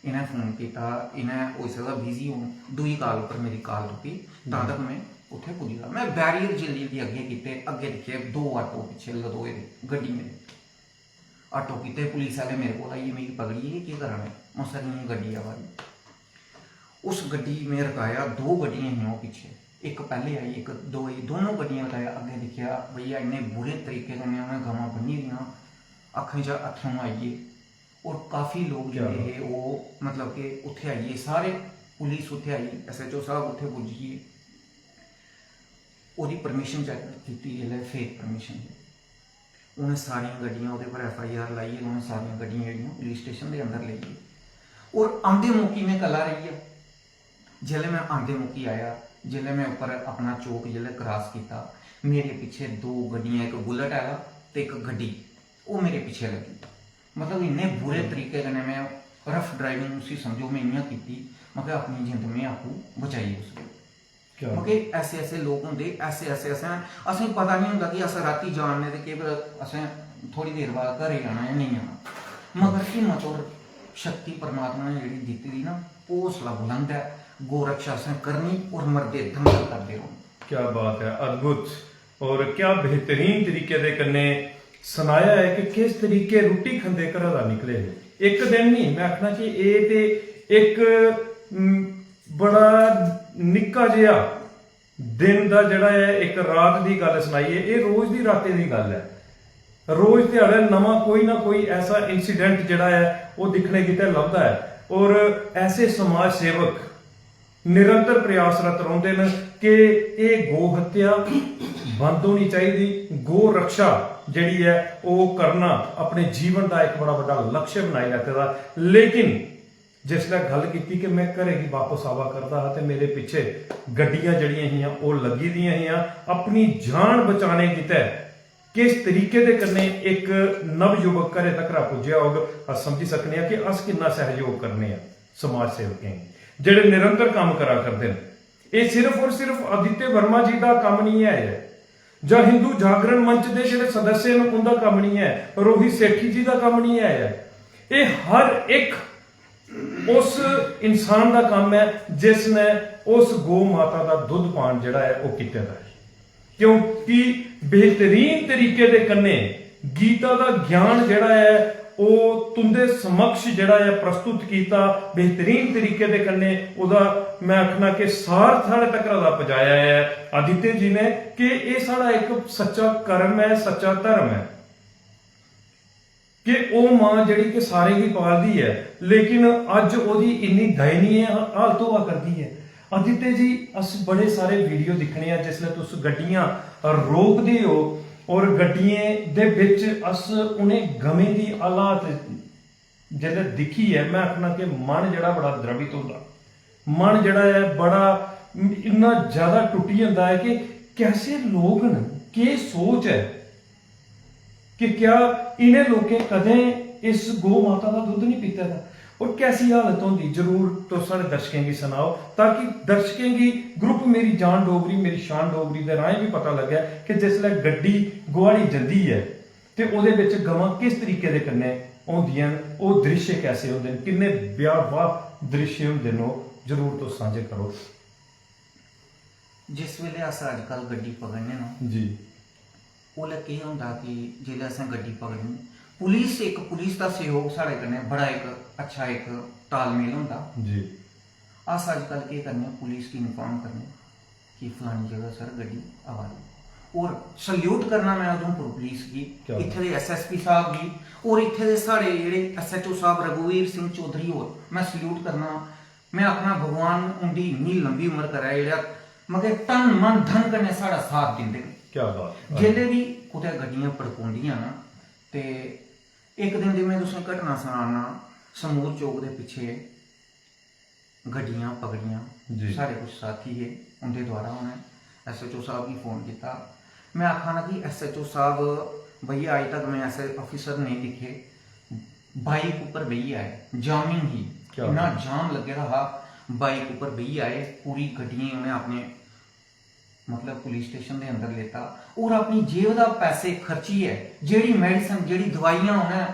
इ'नें फोन कीता, इ'नें होई सकदा बिजी होन, दूई काल उप्पर मेरी काल टुक्की, तां हम्म। तक में उत्थै पुज्जी गेआ। में बैरियर जल्दी जल्दी अग्गें कीते, अग्गें दिक्खे दो आटो पिच्छे लदोए दे गड्डियें दे। आटो कीते, पुलिस आह्ले मेरे कोल आइयै मिगी पकड़ियै, "एह् केह् करा ने? मसा दी गड्डी आवा दी।" उस गड्डी में रकाया, दो गड्डियां हियां ओह् पिच्छे, इक पैह्ले आई, इक दो आई, दोनों गड्डियां रकाया, अग्गें दिक्खेआ, भैया, इन्ने बुरे तरीके कन्नै उ'नें गवां बन्नी दियां, अक्खें चा अत्थरूं आई गे। और काफी लोक जेह्ड़े हे, ओह् मतलब कि उत्थै आई गे, सारे पुलिस उत्थै आई, एसएचओ साहब उत्थै पुज्जी गे। ओह्दी परमिशन चैक कीती, जिसलै फेक परमिशन, उ'नें सारियां गड्डियां, ओह्दे पर एफआईआर लाइयै उ'नें सारियां गड्डियां जेह्ड़ियां पुलिस स्टेशन दे अंदर लेई गे। और आंदे मौकी में कल्ला रेही गेआ। जिसलै में आंदे मौकी आया, जिसलै में उप्पर अपना चौक जिसलै क्रॉस कीता, मेरे पिच्छे दो गड्डियां, इक बुलेट आह्ला ते इक गड्डी, ओह् मेरे पिच्छे लग्गी। मतलब इन्ने बुरे तरीके कन्नै में रफ ड्राइविंग, उसी समझो, में इ'यां कीती, मतलब अपनी जिंद में आपूं बचाई उस बेल्लै। मतलब ऐसे ऐसे लोक होंदे, ऐसे ऐसे असें असेंगी पता निं होंदा कि अस रातीं जा ने ते केह् पता असें थोह्ड़ी देर बाद घरै जाना जां नेईं जाना। मगर हिम्मत और शक्ति परमात्मा ने जेह्ड़ी दित्ती दी ना, ओह् हौसला बुलंद ऐ। गौ रक्षा असें करनी और मरदे दम तक करदे रौह्ना। क्या बात है, अद्भुत और क्या बेहतरीन तरीके दे कन्नै सनाया ऐ कि किस तरीके रुट्टी खंदे घरा दा निकले हे। इक दिन नहीं, मैं आखना कि एह् ते इक, उम, बड़ा निक्का जेहा दिन दा जेह्ड़ा ऐ, इक रात दी गल्ल सनाई ऐ। एह् रोज दी रातें दी गल्ल ऐ। रोज ध्याड़े नमां कोई ना कोई ऐसा इंसिडेंट जेह्ड़ा ऐ, ओह् दिक्खने गितै लभदा ऐ। और ऐसे समाज सेवक निरंतर प्रयासरत रौंह्दे न कि एह् गौ हत्या बंद होनी चाहिदी, गौ रक्षा जेह्ड़ी ऐ, ओह् करना अपने जीवन दा इक बड़ा बड्डा लक्ष्य बनाई लैते दा। लेकिन जिसलै गल्ल कीती कि में घरै गी बापस आवा करदा हा ते मेरे पिच्छे गड्डियां जेह्ड़ियां हियां, ओह् लग्गी दियां हियां, अपनी जान बचाने गितै किस तरीके दे कन्नै इक नवयुवक घरै तक्कर पुज्जेआ होग, अस समझी सकने आं कि अस किन्ना सैह्योग करने आं समाज सेवकें गी, जेह्ड़े निरंतर कम्म करा करदे न। एह् सिर्फ और सिर्फ आदित्य वर्मा जी दा कम्म निं ऐ, जां हिंदू जागरण मंच दे जेह्ड़े सदस्य न, उं'दा कम्म निं ऐ, रोहित सेठी जी दा कम्म निं ऐ। एह् हर इक उस इंसान दा कम्म ऐ जिस ने उस गौ माता दा दुद्ध पान जेह्ड़ा ऐ, ओह् कीते दा ऐ। क्योंकि बेहतरीन तरीके दे कन्नै गीता दा ज्ञान जेह्ड़ा ऐ, ओह् तुं'दे समक्ष जेह्ड़ा ऐ, प्रस्तुत कीता, बेहतरीन तरीके दे कन्नै ओह्दा, मैं आखना कि सार साढ़े तक्कर दा पजाया ऐ आदित्य जी ने कि एह् साढ़ा इक सच्चा कर्म ऐ, सच्चा धर्म ऐ। कि ओह् मां जेह्ड़ी कि सारें गी पालदी ऐ, लेकिन अज्ज ओह्दी इन्नी दयनीय हालत होआ करदी ऐ। आदित्य जी, अस बड़े सारे वीडियो दिक्खने आं, जिसलै तुस गड्डियां रोकदे ओ और गड्डियें दे बिच अस उ'नें गवें दी हालात जिसलै दिक्खियै, मैं आखना कि मन जेह्ड़ा बड़ा द्रवित होंदा, मन जेह्ड़ा ऐ बड़ा इन्ना ज्यादा टुट्टी जंदा ऐ कि कैसे लोक न, केह् सोच ऐ कि क्या इ'नें लोकें कदें इस गौ माता दा दुद्ध नहीं पीते दा? और कैसी हालत होंदी, जरूर तुस साढ़े दर्शकें गी सनाओ, ताकि दर्शकें गी ग्रुप मेरी जान डोगरी, मेरी शान डोगरी दे राहें भी पता लग्गै कि जिसलै गड्डी गुआड़ी जंदी ऐ ते ओह्दे बिच गवां किस तरीके दे कन्नै होंदियां न, ओह् दृश्य कैसे होंदे न, किन्ने भयावह दृश्य होंदे न, ओह् जरूर तुस सांझे करो। जिस बेल्लै अस अजकल गड्डी पकड़ने ना, जी। उसलै केह् होंदा कि जिसलै असें गड्डी पकड़नी, पुलिस, इक पुलिस दा सैह्योग साढ़े कन्नै बड़ा इक अच्छा इक तालमेल होंदा। जी। अस अजकल केह् करने आं, पुलिस गी इन्फार्म करने आं कि फलानी जगह सर गड्डी आवा दी, और सल्यूट करना मैं उधमपुर पुलिस गी, क्या बात। इत्थे दे एसएसपी साहब गी, और इत्थे दे साढ़े जेह्ड़े एसएचओ साहब रघुवीर सिंह चौधरी होर, मैं सल्यूट करना। मैं आखना भगवान उंदी इन्नी लंबी उम्र करै, जेह्ड़ा मतलब तन मन धन कन्नै साढ़ा साथ दिंदे न। क्या बात। जेल्लै बी कुतै गड्डियां भड़कोंदियां ना, ते इक दिन दी मैं तुसें घटना सनाना, समूर चौक दे पिच्छे गड्डियां पकड़ियां, जी। साढ़े कुछ साथी हे, उंदे द्वारा उ'नें एसएचओ साहब गी फोन कीता। मैं आखा ना कि एसएचओ साहब, भैया, अज तक मैं ऐसे ऑफिसर नहीं दिखे, बाइक उप्पर बेहियै आए, जामिंग ही, क्या इन्ना बात। जाम लग्गे दा हा, बाइक उप्पर बेहियै आए, पूरी गड्डियें उ'नें अपने मतलब पुलिस स्टेशन दे अंदर लेता और अपनी जेब दा पैसे खर्चियै जेह्ड़ी मेडिसिन, जेह्ड़ी दवाइयां उ'नें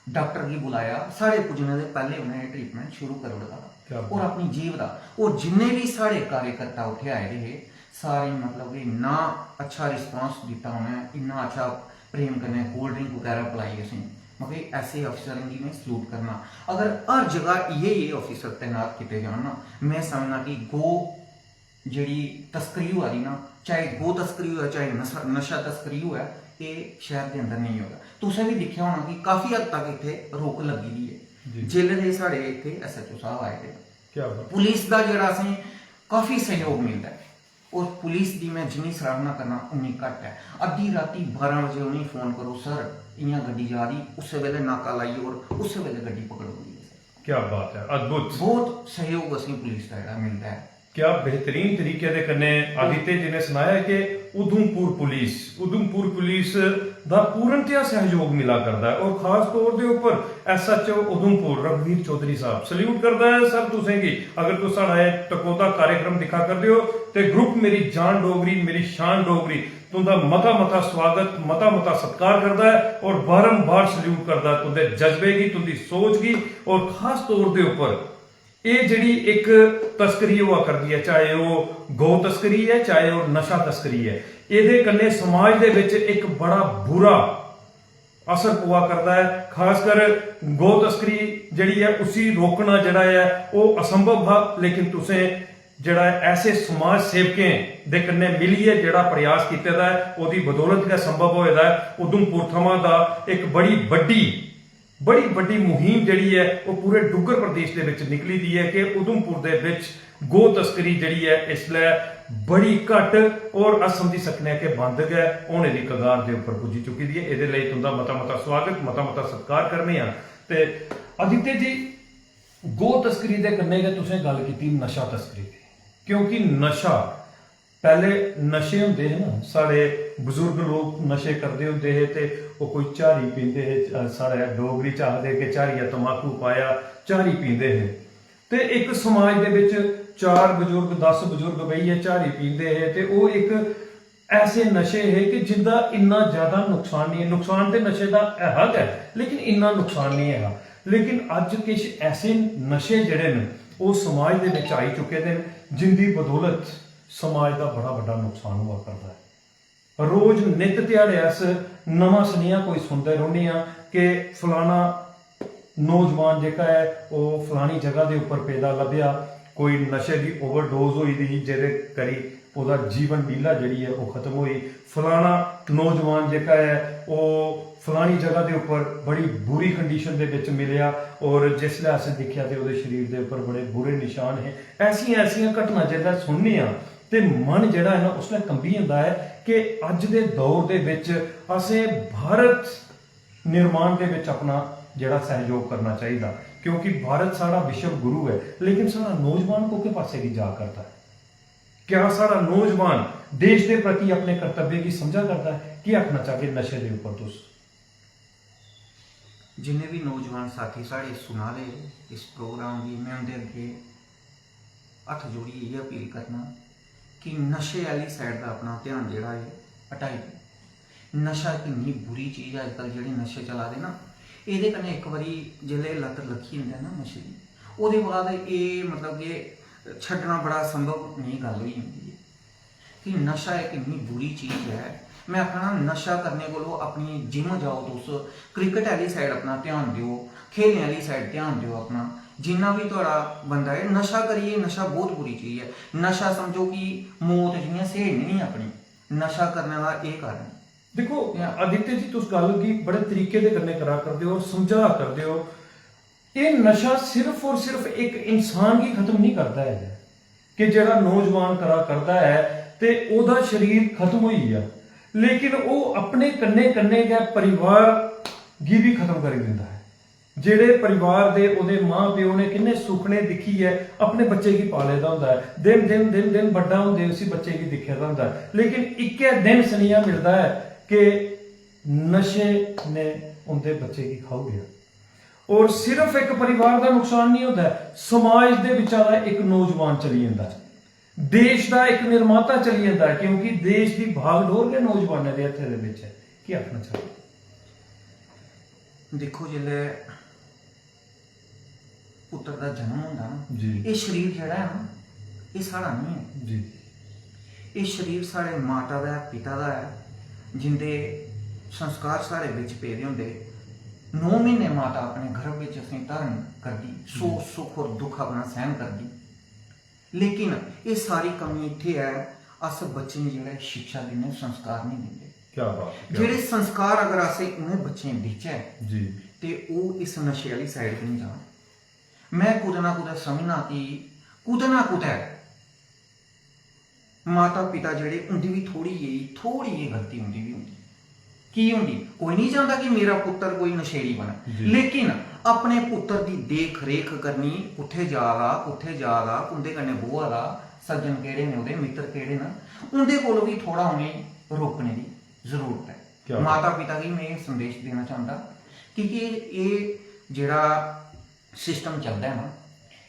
डॉक्टर गी बुलाया, साढ़े पुज्जने दे पैह्ले उ'नें एह् ट्रीटमेंट शुरू करी ओड़े दा। क्या और बात। अपनी जेब दा, और जिन्ने बी साढ़े कार्यकर्ता उत्थै आए दे हे, सारें गी मतलब कि इन्ना अच्छा रिस्पांस दित्ता उ'नें, इन्ना अच्छा प्रेम कन्नै कोल्ड ड्रिंक बगैरा पलाई असेंगी। मतलब ऐसे अफसरें गी में सल्यूट करना। अगर हर जगह इ'यै, इ'यै अफसर तैनात कीते जान ना, में समझना कि गौ जेह्ड़ी तस्करी होआ दी ना, चाहे गौ तस्करी होऐ, चाहे नशा, नशा तस्करी होऐ, एह् शैह्र दे अंदर नेईं होएआ। तुसें बी दिक्खेआ होना कि काफी हद तक इत्थै रुक लग्गी दी ऐ। जी। जेल्लै दे साढ़े इत्थै एसएचओ साहब आए दे, क्या बात। पुलिस दा जेह्ड़ा असें काफी सैह्योग मिलदा ऐ, और पुलिस दी में जिन्नी सराहना करना उन्नी घट्ट ऐ। अद्धी राती बारां बजे उ'नेंगी फोन करो, "सर, इ'यां गड्डी जा दी", उस्सै बेल्लै नाका लाइयै और उस्सै बेल्लै गड्डी पकड़ोंदी ऐ, सर। क्या बात है, अद्भुत। बहुत सैह्योग असेंगी पुलिस दा जेह्ड़ा मिलदा ऐ। क्या बेहतरीन तरीके दे कन्नै आदित्य जी ने सनाया कि उधमपुर पुलिस, उधमपुर पुलिस दा पूर्णतया सैह्योग मिला करदा ऐ और खास तौर दे उप्पर एसएचओ उधमपुर रघुवीर चौधरी साहब सल्यूट करदा ऐ सर तुसें गी। अगर तुस साढ़ा एह् टकोह्दा कार्यक्रम दिक्खा करदे ओ ते ग्रुप मेरी जान डोगरी, मेरी शान डोगरी तुंदा मता मता स्वागत, मता मता सत्कार करदा ऐ और बारंबार सल्यूट करदा ऐ तुंदे जज्बे गी, तुंदी सोच गी और खास तौर दे उप्पर एह् जेह्ड़ी इक तस्करी होआ करदी ऐ, चाहे ओह् गौ तस्करी ऐ, चाहे ओह् नशा तस्करी ऐ, एह्दे कन्नै समाज दे बिच इक बड़ा बुरा असर पवा करदा ऐ। खासकर गौ तस्करी जेह्ड़ी ऐ उसी रोकना जेह्ड़ा ऐ ओह् असंभव हा, लेकिन तुसें जेह्ड़ा ऐ ऐसे समाज सेवकें दे कन्नै मिलियै जेह्ड़ा प्रयास कीते दा ऐ ओह्दी बदौलत गै संभव होए दा ऐ। उधमपुर थमां दा इक बड़ी बड्डी बड़ी बड्डी मुहिम जेह्ड़ी ऐ ओह् पूरे डुग्गर प्रदेश दे बिच निकली दी ऐ कि उधमपुर दे बिच गौ तस्करी जेह्ड़ी ऐ इसलै बड़ी घट्ट और अस समझी सकने आं कि बंद गै होने दी कगार दे उप्पर पुज्जी चुकी दी ऐ। एह्दे लेई तुंदा मता मता स्वागत, मता मता सत्कार करने आं। ते आदित्य जी, गौ तस्करी दे कन्नै गै तुसें गल्ल कीती नशा तस्करी दी, क्योंकि नशा पैह्ले नशे होंदे हे ना, साढ़े बजुर्ग लोक नशे करदे होंदे हे ते ओह् कोई झारी पींदे हे। अ, साढ़े डोगरी च आखदे कि झारिया तमाकू पाया, झारी पींदे हे। ते इक समाज दे बिच चार बजुर्ग, दस बजुर्ग बेहियै झारी पींदे हे ते ओह् इक ऐसे नशे हे कि जिंदा इन्ना ज्यादा नुकसान नहीं है। नुकसान ते नशे दा ऐ हा गै, लेकिन इन्ना नुकसान नहीं है हा। लेकिन अज्ज किश ऐसे नशे जेह्ड़े न ओह् समाज दे बिच आई चुके दे न, जिंदी बदौलत समाज दा बड़ा बड्डा नुकसान होआ करदा ऐ। रोज नित ध्याड़े अस नमां सनेहा कोई सुनदे रौह्ने आं कि फलाना नौजवान जेह्का ऐ ओह् फलानी जगह दे उप्पर पेदा लब्भेआ, कोई नशे दी ओवरडोज होई दी ही जेह्दे करी ओह्दा जीवन लीला जेह्ड़ी ऐ ओह् खत्म होई। फलाना नौजवान जेह्का ऐ ओह् फलानी जगह दे उप्पर बड़ी बुरी कंडीशन दे बिच मिलेआ और जिसलै असें दिक्खेआ ते ओह्दे शरीर दे उप्पर बड़े बुरे निशान हे। ऐसियां ऐसियां घटनां जेल्लै सुनने आं ते मन जेह्ड़ा ऐ ना उसलै कंबी जंदा ऐ कि अज्ज दे दौर दे बिच असें भारत निर्माण दे बिच अपना जेह्ड़ा सैह्योग करना चाहिदा, क्योंकि भारत साढ़ा विश्व गुरु ऐ, लेकिन साढ़ा नौजवान कोह्के पासै गी जा करदा ऐ? क्या साढ़ा नौजवान देश दे प्रति अपने कर्तव्य गी समझा करदा ऐ? केह् आखना चाहगे नशे दे उप्पर तुस? जिन्ने बी नौजवान साथी साढ़े सुना दे इस प्रोग्राम गी, में उं'दे अग्गें हत्थ जोड़ियै इ'यै अपील करना कि नशे आह्ली साइड दा अपना ध्यान जेह्ड़ा ऐ हटाई देओ। नशा इक इन्नी बुरी चीज ऐ अज्जकल जेह्ड़े नशे चला दे ना, एह्दे कन्नै इक बारी जेल्लै लत्त लग्गी जंदा ना नशे दी, ओह्दे बाद एह् मतलब कि छड्डना बड़ा असंभव नेही गल्ल होई जंदी ऐ। कि नशा इक इन्नी बुरी चीज ऐ। में आखना नशा करने कोलो अपनी जिम जाओ तुस, क्रिकेट आह्ली साइड अपना ध्यान देओ, खेलने आह्ली साइड ध्यान देओ अपना। जिन्ना बी थुआढ़ा बंदा ऐ, नशा करियै, नशा बहुत बुरी चीज ऐ। नशा समझो कि मौत जि'यां स्हेड़नी निं अपनी, नशा करने दा एह् कारण। दिक्खो आदित्य जी, तुस गल्ल गी बड़े तरीके दे कन्नै करा करदे ओ और समझा करदे ओ। एह् नशा सिर्फ और सिर्फ इक इंसान गी खत्म नहीं करदा ऐ कि जेह्ड़ा नौजवान करा करदा ऐ ते ओह्दा शरीर खत्म होई गेआ, लेकिन ओह् अपने कन्नै कन्नै गै परिवार गी बी खत्म करी दिंदा ऐ। जेह्ड़े परिवार दे ओह्दे मां प्यो ने किन्ने सुखने दिक्खियै अपने बच्चे गी पाले दा होंदा ऐ, दिन दिन दिन दिन बड्डा होंदे उसी बच्चे गी दिक्खे दा होंदा ऐ, लेकिन इक्कै दिन सनेहा मिलदा ऐ कि नशे ने उं'दे बच्चे गी खाई ओड़ेआ। और सिर्फ इक परिवार दा नुकसान नहीं होंदा ऐ, समाज दे बिच्चा दा इक नौजवान चली जंदा ऐ, देश दा इक निर्माता चली जंदा ऐ, क्योंकि देश दी भागडोर गै नौजवानें दे हत्थें दे बिच ऐ। केह् आखना चाहते? दिक्खो, जिसलै पुत्तर दा जन्म होंदा ना, जी। एह् शरीर जेह्ड़ा ऐ ना, एह् साढ़ा नहीं ऐ। जी। एह् शरीर साढ़े माता दा ऐ, पिता दा ऐ, जिंदे संस्कार साढ़े बिच पेदे होंदे। नौ म्हीने माता अपने गर्भ बिच असेंगी धारण करदी, सौ सुख और दुख अपना सहन करदी। लेकिन एह् सारी कमी इत्थै ऐ, अस बच्चें गी जेह्ड़ा ऐ शिक्षा दिन्ने, संस्कार नहीं दिंदे। क्या बात है, क्या जेह्ड़े बात। संस्कार अगर अस उ'नें बच्चें गी देचै जी। ते ओह् इस नशे आह्ली साइड गै निं जान। में कुतै ना कुतै समझना कि कुतै ना कुतै माता पिता जेह्ड़े, उं'दी बी थोह्ड़ी जेही, थोह्ड़ी जेही गलती उं'दी बी होंदी। की होंदी? कोई निं चांह्दा कि मेरा पुत्तर कोई नशेड़ी बनै, जी। लेकिन अपने पुत्तर दी देख रेख करनी, कुत्थै जा दा, कुत्थै जा दा, कुं'दे कन्नै ब'वा दा, सज्जन केह्ड़े न ओह्दे, मित्तर केह्ड़े न, उं'दे कोल बी थोह्ड़ा उ'नेंगी रोकने दी जरूरत ऐ। क्या बात। माता पिता गी में एह् संदेश देना चांह्दा, की के एह् जेह्ड़ा सिस्टम चलदा ऐ ना,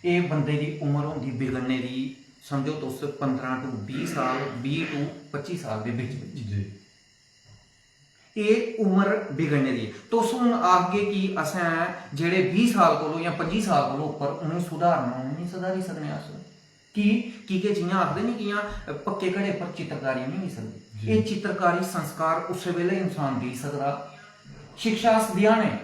एह् बंदे दी उम्र होंदी बिगड़ने दी, समझो तुस पंदरां to बीह् साल, बीह् to पच्ची साल दे बिच बिच। जी। एह् उम्र बिगड़ने दी। तुस हून आखगे कि असें जेह्ड़े बीह् साल कोलो जां पंजी साल कोलो उप्पर उ'नेंगी सुधारना, उ'नेंगी निं सुधारी सकने अस। की? की के जि'यां आखदे नी कि इ'यां पक्के घड़े पर चित्रकारी निं होई सकदी। जी। एह् चित्रकारी संस्कार उस्सै बेल्लै इंसान देई सकदा। शिक्षा अस देआ ने,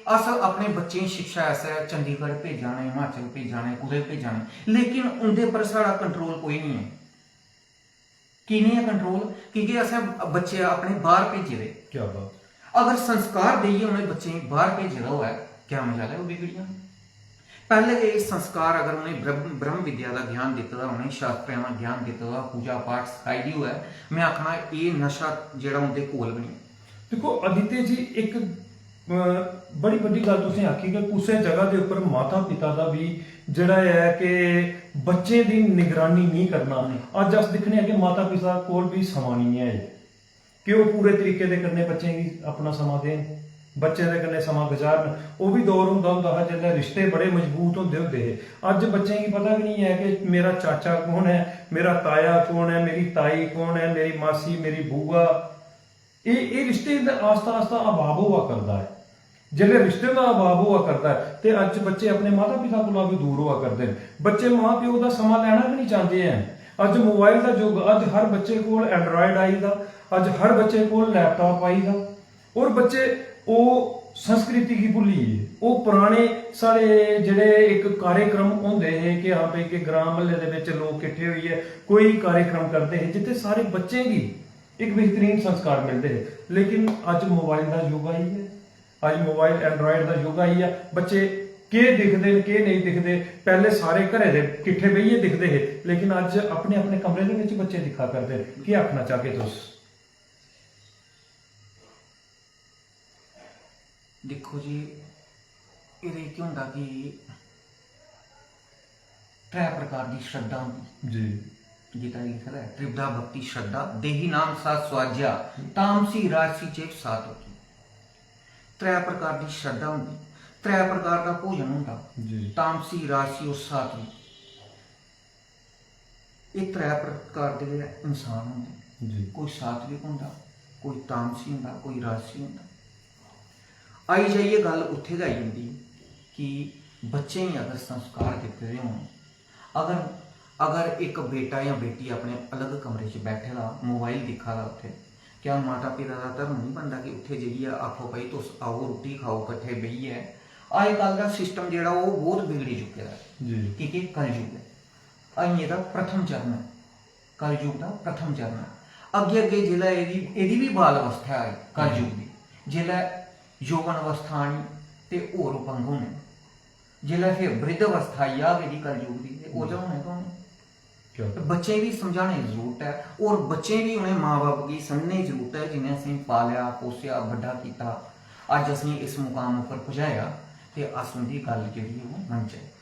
अस अपने बच्चें गी शिक्षा आस्तै चंडीगढ़ भेजा ने, हिमाचल भेजा ने, कुतै भेजा ने, लेकिन उं'दे पर साढ़ा कंट्रोल कोई निं ऐ। की निं ऐ कंट्रोल? की के असें बच्चे अपने बाह्र भेजे दे। क्या बात। अगर संस्कार देइयै उ'नें बच्चें गी बाह्र भेजे दा होऐ, क्या मजाल ऐ ओह् बिगड़ी जान? पैह्ले गै एह् संस्कार अगर उ'नें ब्रह्म, ब्रह्म विद्या दा ज्ञान दित्ते दा, उ'नें शास्त्रें दा ज्ञान दित्ते दा, पूजा पाठ सखाई दी होऐ, में आखना एह् नशा जेह्ड़ा उं'दे कोल बी निं। दिक्खो आदित्य जी, इक, अ, बड़ी बड्डी गल्ल तुसें आखी कि कुसै जगह दे उप्पर माता पिता दा बी जेह्ड़ा ऐ कि बच्चें दी निगरानी नेईं करना। नेईं। अज्ज अस दिक्खने आं कि माता पिता कोल बी समां निं ऐ कि ओह् पूरे तरीके दे कन्नै बच्चें गी अपना समां देन, बच्चें दे कन्नै समां गजारन। ओह् बी दौर होंदा होंदा हा जिसलै रिश्ते बड़े मजबूत होंदे होंदे हे। अज्ज बच्चें गी पता गै निं ऐ कि मेरा चाचा कौन ऐ, मेरा ताया कौन ऐ, मेरी ताई कौन ऐ, मेरी मासी, मेरी बुआ। एह्, एह् रिश्ते दा आस्ता आस्ता अभाव होआ करदा ऐ। जेल्लै रिश्ते दा अभाव होआ करदा ऐ ते अज्ज बच्चे अपने माता पिता कोला बी दूर होआ करदे न। बच्चे मां प्यो दा समां लैना गै निं चांह्दे हैन। अज्ज मोबाइल दा युग, अज्ज हर बच्चे कोल Android आई दा, अज्ज हर बच्चे कोल laptop आई दा। और बच्चे ओह् संस्कृति गी भुल्ली गे। ओह् पराने साढ़े जेह्ड़े इक कार्यक्रम होंदे हे कि हां भाई कि ग्रां म्हल्ले दे बिच लोक किट्ठे होइयै कोई कार्यक्रम करदे हे जित्थै सारे बच्चें गी इक बेहतरीन संस्कार मिलदे हे। लेकिन अज्ज मोबाइल दा युग आई गेआ, अज्ज मोबाइल Android दा युग आई गेआ। बच्चे केह् दिखदे न, केह् नेईं दिखदे, पैह्ले सारे घरै दे किट्ठे बेहियै दिखदे हे, लेकिन अज्ज अपने अपने कमरे दे बिच बच्चे दिक्खा करदे न। केह् आखना चाह्गे तुस? दिक्खो जी, एह्दे च केह् होंदा कि त्रै प्रकार दी श्रद्धा होंदी। जी। गीता जी लिखे दा ऐ, "त्रिविधा भक्ति श्रद्धा, देहिनाम सा स्वाध्या, तामसी राजसी चेव सात्विकी।" त्रै प्रकार दी श्रद्धा होंदी, त्रै प्रकार दा भोजन होंदा, जी। तामसी, राजसी और सात्विक। एह् त्रै प्रकार दे गै इंसान होंदे। जी। कोई सात्विक होंदा, कोई तामसी होंदा, कोई राजसी होंदा। आई जाइयै गल्ल उत्थै गै आई जंदी कि बच्चें गी अगर संस्कार दित्ते दे होन, अगर, अगर इक बेटा जां बेटी अपने अलग कमरे च बैठे दा, मोबाइल दिक्खा दा उत्थै, क्या माता पिता दा धर्म निं बनदा कि उत्थै जाइयै आखो, "भाई, तुस आओ, रुट्टी खाओ कट्ठे बेहियै"? अजकल दा सिस्टम जेह्ड़ा, ओह् बहुत बिगड़ी चुके दा ऐ। जी। की के कलयुग ऐ। अजें एह्दा प्रथम चरण ऐ, कलयुग दा प्रथम चरण ऐ। अग्गें, अग्गें जिसलै एह्दी, एह्दी बी बाल अवस्था आई कलयुग दी, जिसलै यौवन अवस्था आनी ते होर पंग होने, जिसलै फिर वृद्ध अवस्था आई जाग एह्दी कलयुग दी, ते ओह्दे होने गै होने। क्या? ते बच्चें गी बी समझाने दी जरूरत ऐ, और बच्चें गी बी उ'नें मां बब्ब गी समझने दी जरूरत ऐ, जि'नें असेंगी पालेआ, पोसेआ, बड्डा कीता, अज्ज असेंगी इस मुकाम उप्पर पजाया, ते अस उं'दी गल्ल जेह्ड़ी ऐ ओह् मनचै।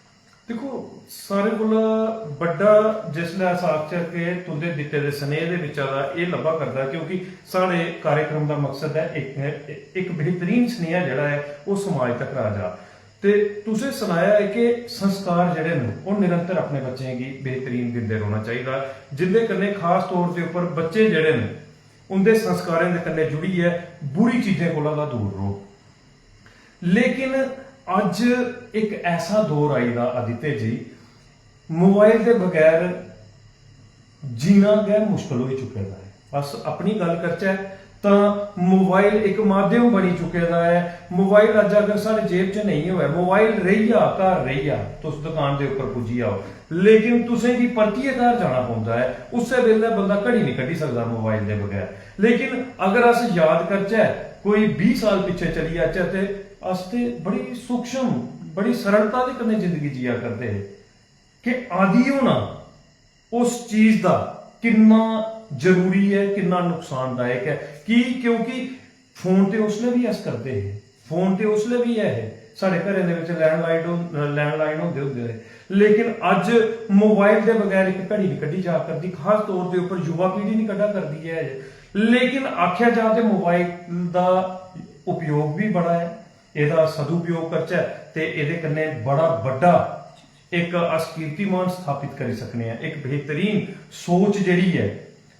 दिक्खो, सारें कोला बड्डा जिसलै अस आखचै कि तुं'दे दित्ते दे सनेह् दे बिच्चा दा एह् लब्भा करदा, क्योंकि साढ़े कार्यक्रम दा मकसद ऐ इक, इक बेहतरीन सनेहा जेह्ड़ा ऐ ओह् समाज तक आ जा। ते तुसें सनाया ऐ कि संस्कार जेह्ड़े न ओह् निरंतर अपने बच्चें गी बेहतरीन दिंदे रौह्ना चाहिदा, जिंदे कन्नै खास तौर दे उप्पर बच्चे जेह्ड़े न उं'दे संस्कारें दे कन्नै जुड़ियै बुरी चीजें कोला दा दूर रौह्ग। लेकिन अज्ज इक ऐसा दौर आई दा आदित्य जी, मोबाइल दे बगैर जीना गै मुश्कल होई चुके दा ऐ। अस अपनी गल्ल करचै तां मोबाइल इक माध्यम बनी चुके दा ऐ। मोबाइल अज्ज अगर साढ़े जेब च नेईं होऐ, मोबाइल रेही जा, घर रेही जा, तुस दुकान दे उप्पर पुज्जी जाओ, लेकिन तुसें गी परतियै घर जाना पौंदा ऐ। उस्सै बेल्लै बंदा घड़ी निं कड्ढी सकदा मोबाइल दे बगैर। लेकिन अगर अस याद करचै, कोई बीह् साल पिच्छें चली जाचै, ते अस ते बड़ी सूक्ष्म, बड़ी सरलता दे कन्नै जिंदगी जिया करदे हे। कि आदी होना उस चीज दा किन्ना जरूरी ऐ, किन्ना नुकसानदायक ऐ। की? क्योंकि फोन ते उसलै बी अस करदे हे, फोन ते उसलै बी ऐ हे, साढ़े घरें दे बिच लैंडलाइन हो-, लैंडलाइन होंदे होंदे हे, लेकिन अज्ज मोबाइल दे बगैर इक घड़ी निं कड्ढी जा करदी, खास तौर दे उप्पर युवा पीढ़ी निं कड्ढा करदी ऐ। लेकिन आखेआ जा ते मोबाइल दा उपयोग बी बड़ा ऐ, एह्दा सदुपयोग करचै ते एह्दे कन्नै बड़ा बड्डा इक अस कीर्तिमान स्थापत करी सकने आं, इक बेहतरीन सोच जेह्ड़ी ऐ,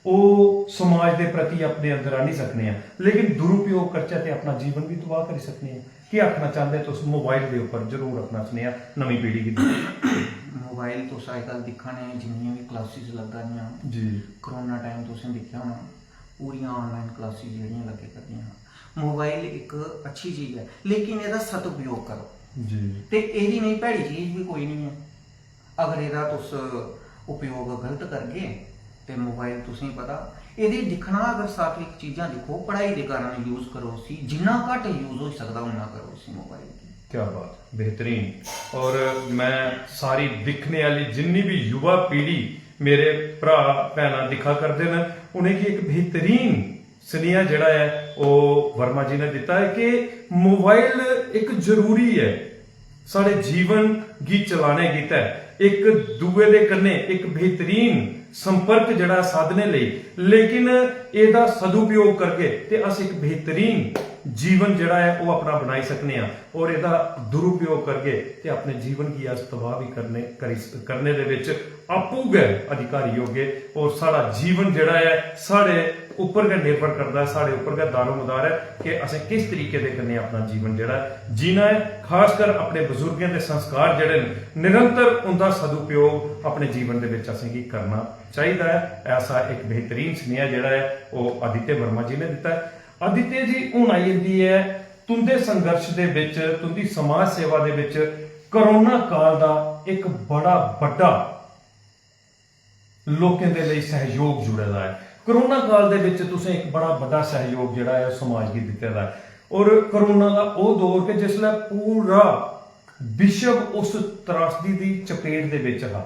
ओह् समाज दे प्रति अपने अंदर आह्नी सकने आं। लेकिन दुरुपयोग करचै ते अपना जीवन बी तबाह करी सकने आं। केह् आखना चांह्दे तुस मोबाइल दे उप्पर? जरूर अपना सनेहा नमीं पीढ़ी गी देओ। मोबाइल तुस अजकल दिक्खा ने, जिन्नियां बी क्लासिस लग्गा दियां, जी। कोरोना टाइम तुसें दिक्खेआ होना, पूरियां आनलाइन क्लासिस जेह्ड़ियां लग्गे करदियां हां। मोबाइल इक अच्छी चीज ऐ, लेकिन एह्दा सदुपयोग करो। जी। ते एह्दी नेही भैड़ी चीज बी कोई निं ऐ। अगर एह्दा तुस उपयोग गलत करगे ते मोबाइल तुसेंगी पता, एह्दे दिक्खना, अगर सात्विक चीजां दिक्खो, पढ़ाई दे कारण यूज करो उसी, जिन्ना घट्ट यूज होई सकदा उन्ना करो इसी मोबाइल गी। क्या बात, बेहतरीन। और मैं सारी दिक्खने आह्ली जिन्नी बी युवा पीढ़ी, मेरे भ्राऽ भैनां दिक्खा करदे न, उ'नेंगी इक बेहतरीन सनेहा जेह्ड़ा ऐ, ओह् वर्मा जी ने दित्ता ऐ कि मोबाइल इक जरूरी ऐ साढ़े जीवन गी चलाने गितै, इक दूए दे कन्नै इक बेहतरीन संपर्क जेह्ड़ा साधने लेई। लेकिन एह्दा सदुपयोग करगे ते अस इक बेहतरीन जीवन जेह्ड़ा ऐ, ओह् अपना बनाई सकने आं, और एह्दा दुरुपयोग करगे ते अपने जीवन गी अस तबाह बी करने करी करने दे बिच आपूं गै अधिकारी होगे। और साढ़ा जीवन जेह्ड़ा ऐ, साढ़े उप्पर गै निर्भर करदा ऐ, साढ़े उप्पर गै दारोमदार ऐ कि असें किस तरीके दे कन्नै अपना जीवन जेह्ड़ा ऐ, जीना ऐ। खासकर अपने बजुर्गें दे संस्कार जेह्ड़े न, निरंतर उं'दा सदुपयोग अपने जीवन दे बिच असेंगी करना चाहिदा ऐ। ऐसा इक बेहतरीन सनेहा जेह्ड़ा ऐ, ओह् आदित्य वर्मा जी ने दित्ता ऐ। आदित्य जी, हून आई जंदी ऐ तुं'दे संघर्ष दे बिच, तुं'दी समाज सेवा दे बिच कोरोना काल दा इक बड़ा बड्डा लोकें दे लेई सैहयोग जुड़े दा ऐ। कोरोना काल दे बिच तुसें इक बड़ा बड्डा सैहयोग जेह्ड़ा ऐ, समाज गी दित्ते दा ऐ। और कोरोना दा ओह् दौर कि जिसलै पूरा विश्व उस त्रासदी दी चपेट दे बिच हा,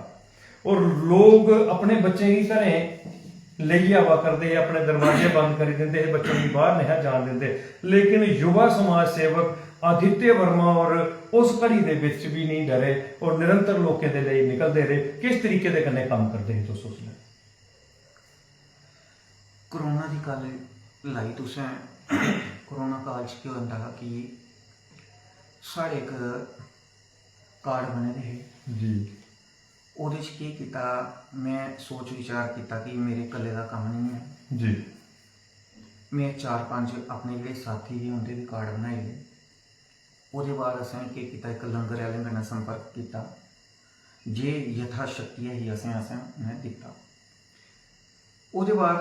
और लोग अपने बच्चें गी घरें लेइयै आवा करदे हे, अपने दरवाजे बंद करी दिंदे हे, बच्चें गी बाहर नेहा जान दिंदे। लेकिन युवा समाज सेवक आदित्य वर्मा और उस घड़ी दे बिच भी नहीं डरे और निरंतर लोकें दे लेई निकलदे रेह्। किस तरीके दे कन्नै कम्म करदे हे तुस उसलै? कोरोना दी गल्ल लाई तुसें। कोरोना काल च केह् होंदा हा कि साढ़े इक कार्ड बने दे हे। जी। ओह्दे च केह् कीता, में सोच विचार कीता कि मेरे कल्ले दा कम्म निं ऐ। जी। में चार पंज अपने जेह्ड़े साथी हे, उं'दे बी कार्ड बनाई ले। ओह्दे बाद असें केह् कीता, इक लंगर आह्लें कन्नै संपर्क कीता, जे यथाशक्ति ऐ ही असें, असें उ'नें दित्ता। ओह्दे बाद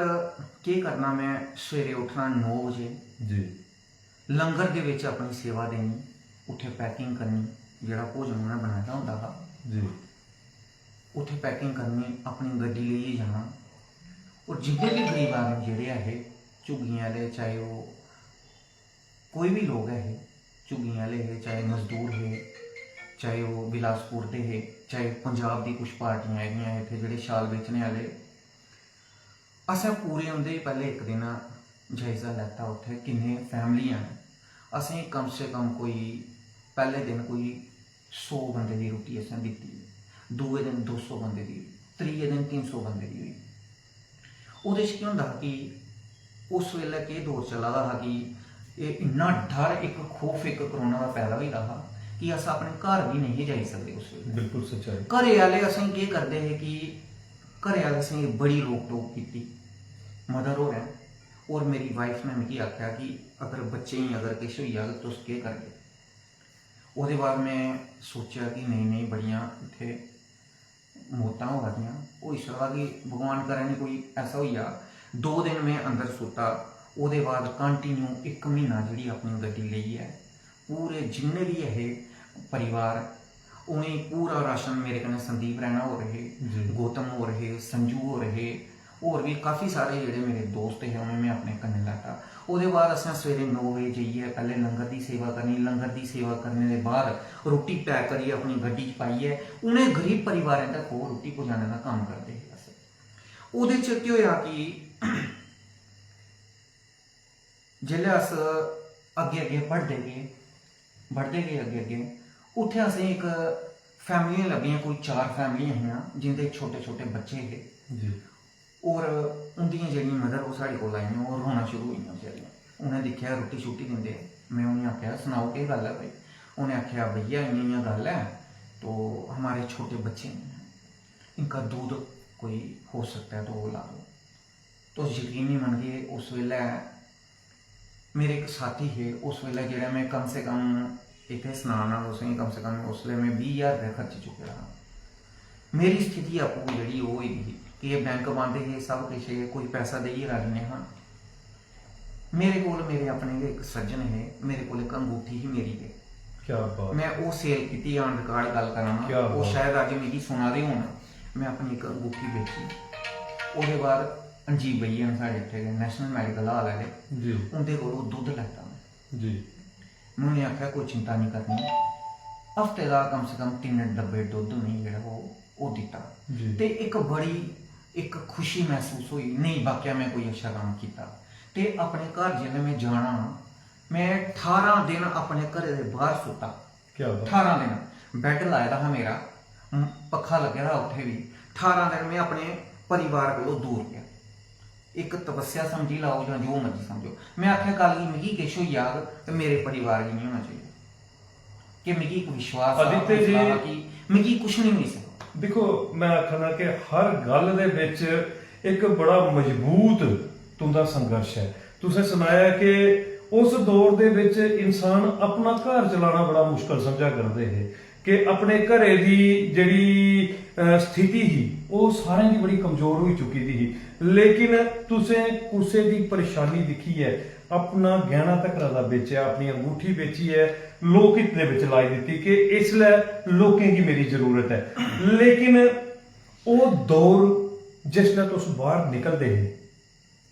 केह् करना, में सवेरे उट्ठना नौ बजे, जी। लंगर दे बिच अपनी सेवा देनी, उत्थै पैकिंग करनी, जेह्ड़ा भोजन उ'नें बनाए दा होंदा हा, जी। उत्थै पैकिंग करनी, अपनी गड्डी लेइयै जाना। और जिन्ने बी गरीब आदमी जेह्ड़े ऐ हे, झुग्गियें आह्ले, चाहे ओह् कोई बी लोक ऐ हे, झुग्गियें आह्ले हे, चाहे मजदूर हे, चाहे ओह् बिलासपुर दे हे, चाहे पंजाब दी कुछ पार्टियां आई दियां इत्थै, जेह्ड़े शाल बेचने आह्ले। असें पूरे उं'दे पैह्ले इक दिन जायजा लैता, उत्थै किन्ने फैमिलियां न। असें कम से कम कोई पैह्ले दिन कोई सौ बंदे दी रुट्टी असें दित्ती, दूए दिन दो सौ बंदे दी, त्रिये दिन तिन्न सौ बंदे दी होई। ओह्दे च केह् होंदा हा कि उस बेल्लै केह् दौर चला दा हा कि एह् इन्ना डर, इक खौफ, इक कोरोना दा पैदा होई दा हा कि अस अपने घर बी नेईं हे जाई सकदे उस बेल्लै। बिल्कुल सच्चाई। घरै आह्ले असेंगी केह् करदे हे कि घरै आह्ले असेंगी बड़ी रोक टोक कीती, मदर होरें और मेरी वाइफ ने मिगी आखेआ कि अगर बच्चें गी अगर किश होई जाग, तुस केह् करगे? ओह्दे बाद में सोचेआ कि नेईं, नेईं, बड़ियां इत्थै मौतां होआ दियां, होई सकदा कि भगवान करै निं कोई ऐसा होई जा। दो दिन में अंदर सुत्ता, ओह्दे बाद कंटिन्यू इक म्हीना जेह्ड़ी अपनी गड्डी लेइयै पूरे जिन्ने बी ऐ हे परिवार, उ'नेंगी पूरा राशन, मेरे कन्नै संदीप रैना होर हे, जी। गौतम होर हे, संजू होर हे, होर बी काफ़ी सारे जेह्ड़े मेरे दोस्त हे, उ'नें में अपने कन्नै लैता। ओह्दे बाद असें सवेरे नौ बजे जाइयै पैह्लें लंगर दी सेवा करनी, लंगर दी सेवा करने दे बाद रुट्टी पैक करियै अपनी गड्डी च पाइयै उ'नें गरीब परिवारें तक ओह् रुट्टी पजाने दा कम्म करदे हे अस। ओह्दे च केह् होएआ कि जेल्लै अस अग्गें अग्गें बढ़दे गे, बढ़दे गे अग्गें अग्गें, उत्थै असें इक फैमिलियां लब्भियां, कोई चार फैमिलियां हियां जिंदे छोटे छोटे बच्चे हे। जी। होर उं'दियां जेह्ड़ियां मदर, ओह् साढ़े कोल आइयां, ओह् रोना शुरू होई गेइयां बेचारियां। उ'नें दिक्खेआ रुट्टी शुट्टी दिंदे, में उ'नेंगी आखेआ, "सनाओ, केह् गल्ल ऐ भाई?" उ'नें आखेआ, "भैया, इ'यां इ'यां गल्ल ऐ, तो हमारे छोटे बच्चे हैं, इनका दूध कोई हो सकता है तो वो ला दो।" तुस यकीन नहीं मनगे, उस बेल्लै मेरे इक साथी हे, उस बेल्लै जेह्ड़ा, में कम से कम इत्थै सनाना तुसेंगी, कम से कम उसलै में बीह् ज्हार रपेआ खर्ची चुके दा हा। मेरी स्थिति आपूं जेह्ड़ी ओह् होई दी ही कि एह् बैंक बंद हे, सब किश हे, कोई पैसा देइयै राजी नेईं हा। मेरे कोल मेरे अपने गै इक सज्जन हे, मेरे कोल इक अंगूठी ही मेरी गै। क्या बात। में ओह् सेल कीती, on record गल्ल करा ना। क्या ओह् बात। शायद अज्ज मिगी सुना दे होन। में अपनी इक अंगूठी बेची। ओह्दे बाद अंजीब भैया न साढ़े इत्थै गै, National Medical Hall आह्ले, जी। उं'दे कोलों दुद्ध लैता में। जी। में उ'नेंगी आखेआ, "कोई चिंता निं करनी।" हफ्ते दा कम से कम तिन्न डब्बे दुद्ध उ'नेंगी जेह्ड़ा ओह्, ओह् दित्ता। जी। ते इक बड़ी, इक खुशी मसूस होई, "नेईं, वाकया में कोई अच्छा कम्म कीता।" ते अपने घर जिसलै में जाना, में ठारां दिन अपने घरै दे बाह्र सुत्ता। क्या बात। ठारां दिन बैड लाए दा हा मेरा, म-, पक्खा लग्गे दा हा उत्थै बी। ठारां दिन में अपने परिवार कोलों दूर रेहा। इक तपस्या समझी लैओ जां जो मर्जी समझो। में आखेआ, कल गी मिगी किश होई जाग ते मेरे परिवार गी निं होना चाहिदा। कि मिगी इक विश्वास हा, आदित्य जी, हौसला हा कि मिगी कुछ निं होई सकदा। दिक्खो, में आखा ना कि हर गल्ल दे बिच इक बड़ा मजबूत तुं'दा संघर्ष ऐ। तुसें सनाया कि उस दौर दे बिच इंसान अपना घर चलाना बड़ा मुश्कल समझा करदे हे, कि अपने घरै दी जेह्ड़ी, अ, स्थिति ही, ओह् सारें दी बड़ी कमजोर होई चुकी दी ही, लेकिन तुसें कुसै दी परेशानी दिक्खियै अपना गैह्ना तकरा दा बेचेआ, अपनी अंगूठी बेचियै लोक हित दे बिच लाई दित्ती कि इसलै लोकें गी मेरी जरूरत ऐ। लेकिन ओह् दौर जिसलै तुस बाह्र निकलदे हे,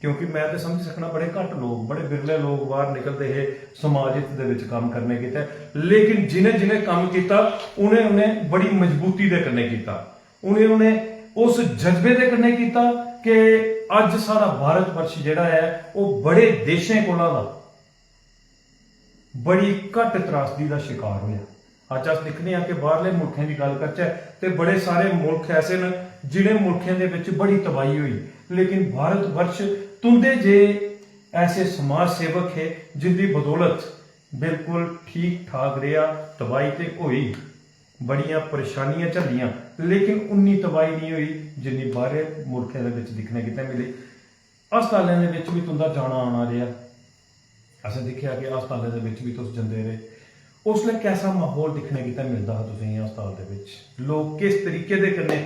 क्योंकि में ते समझी सकना, बड़े घट्ट लोक, बड़े बिरले लोक बाह्र निकलदे हे समाज हित दे बिच कम्म करने गितै, लेकिन जिनें जिनें कम्म कीता, उनें उनें बड़ी मजबूती दे कन्नै कीता। उनें उनें उस जज्बे दे कन्नै कीता कि अज्ज साढ़ा भारत वर्ष जेह्ड़ा ऐ, ओह् बड़े देशें कोला दा बड़ी घट्ट त्रासदी दा शिकार होआ। अज्ज अस दिक्खने आं कि बाह्रले मुल्खें दी गल्ल करचै ते बड़े सारे मुल्ख ऐसे न जिनें मुल्खें दे बिच बड़ी तबाही होई, लेकिन भारत वर्ष तुंदे जे ऐसे समाज सेवक हे जिंदी बदौलत बिल्कुल ठीक ठाक रेहा, तबाही ते होई, बड़ियां परेशानियां झल्लियां, लेकिन उन्नी तबाही नहीं होई जिन्नी बाह्रे मुल्खें दे बिच दिक्खने गितै मिली। अस्पतालें दे बिच बी तुंदा जाना आना रेहा। असें दिक्खेआ कि अस्पतालें दे बिच बी तुस जंदे रेह्। उसलै कैसा म्हौल दिक्खने गितै मिलदा हा तुसेंगी अस्पताल दे बिच? लोक किस तरीके दे कन्नै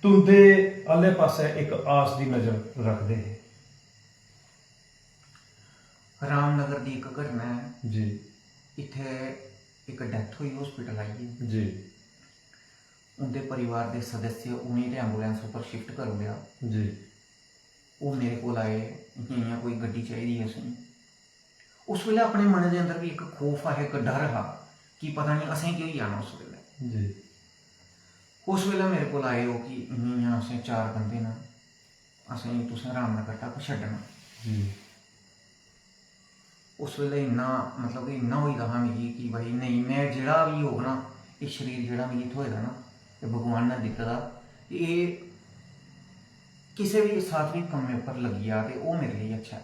तुंदे आह्ले पासै इक आस दी नजर रखदे हे? रामनगर दी इक घटना ऐ। जी। इत्थै इक death होई hospital आइयै। जी। उं'दे परिवार दे सदस्य, उ'नेंगी ते ambulance उप्पर shift करी ओड़ेआ। जी। ओह् मेरे कोल आए, इ'यां, इ'यां कोई गड्डी चाहिदी ऐ असेंगी। उस बेल्लै अपने मनै दे अंदर बी इक खौफ हा, इक डर हा कि पता निं असेंगी केह् होई जाना उस बेल्लै। जी। उस बेल्लै मेरे कोल आए ओह् कि इ'यां, इ'यां असें चार बंदे न, असेंगी तुसें रामनगर तक छड्डना। जी। उस बेल्लै इन्ना, मतलब कि इन्ना होई दा हा मिगी कि भाई नेईं, में जेह्ड़ा बी होग ना, एह् शरीर जेह्ड़ा मिगी थ्होए दा ना, एह् भगवान ने दित्ते दा, एह् किसे बी सात्विक कम्मै उप्पर लग्गी जा ते ओह् मेरे लेई अच्छा ऐ।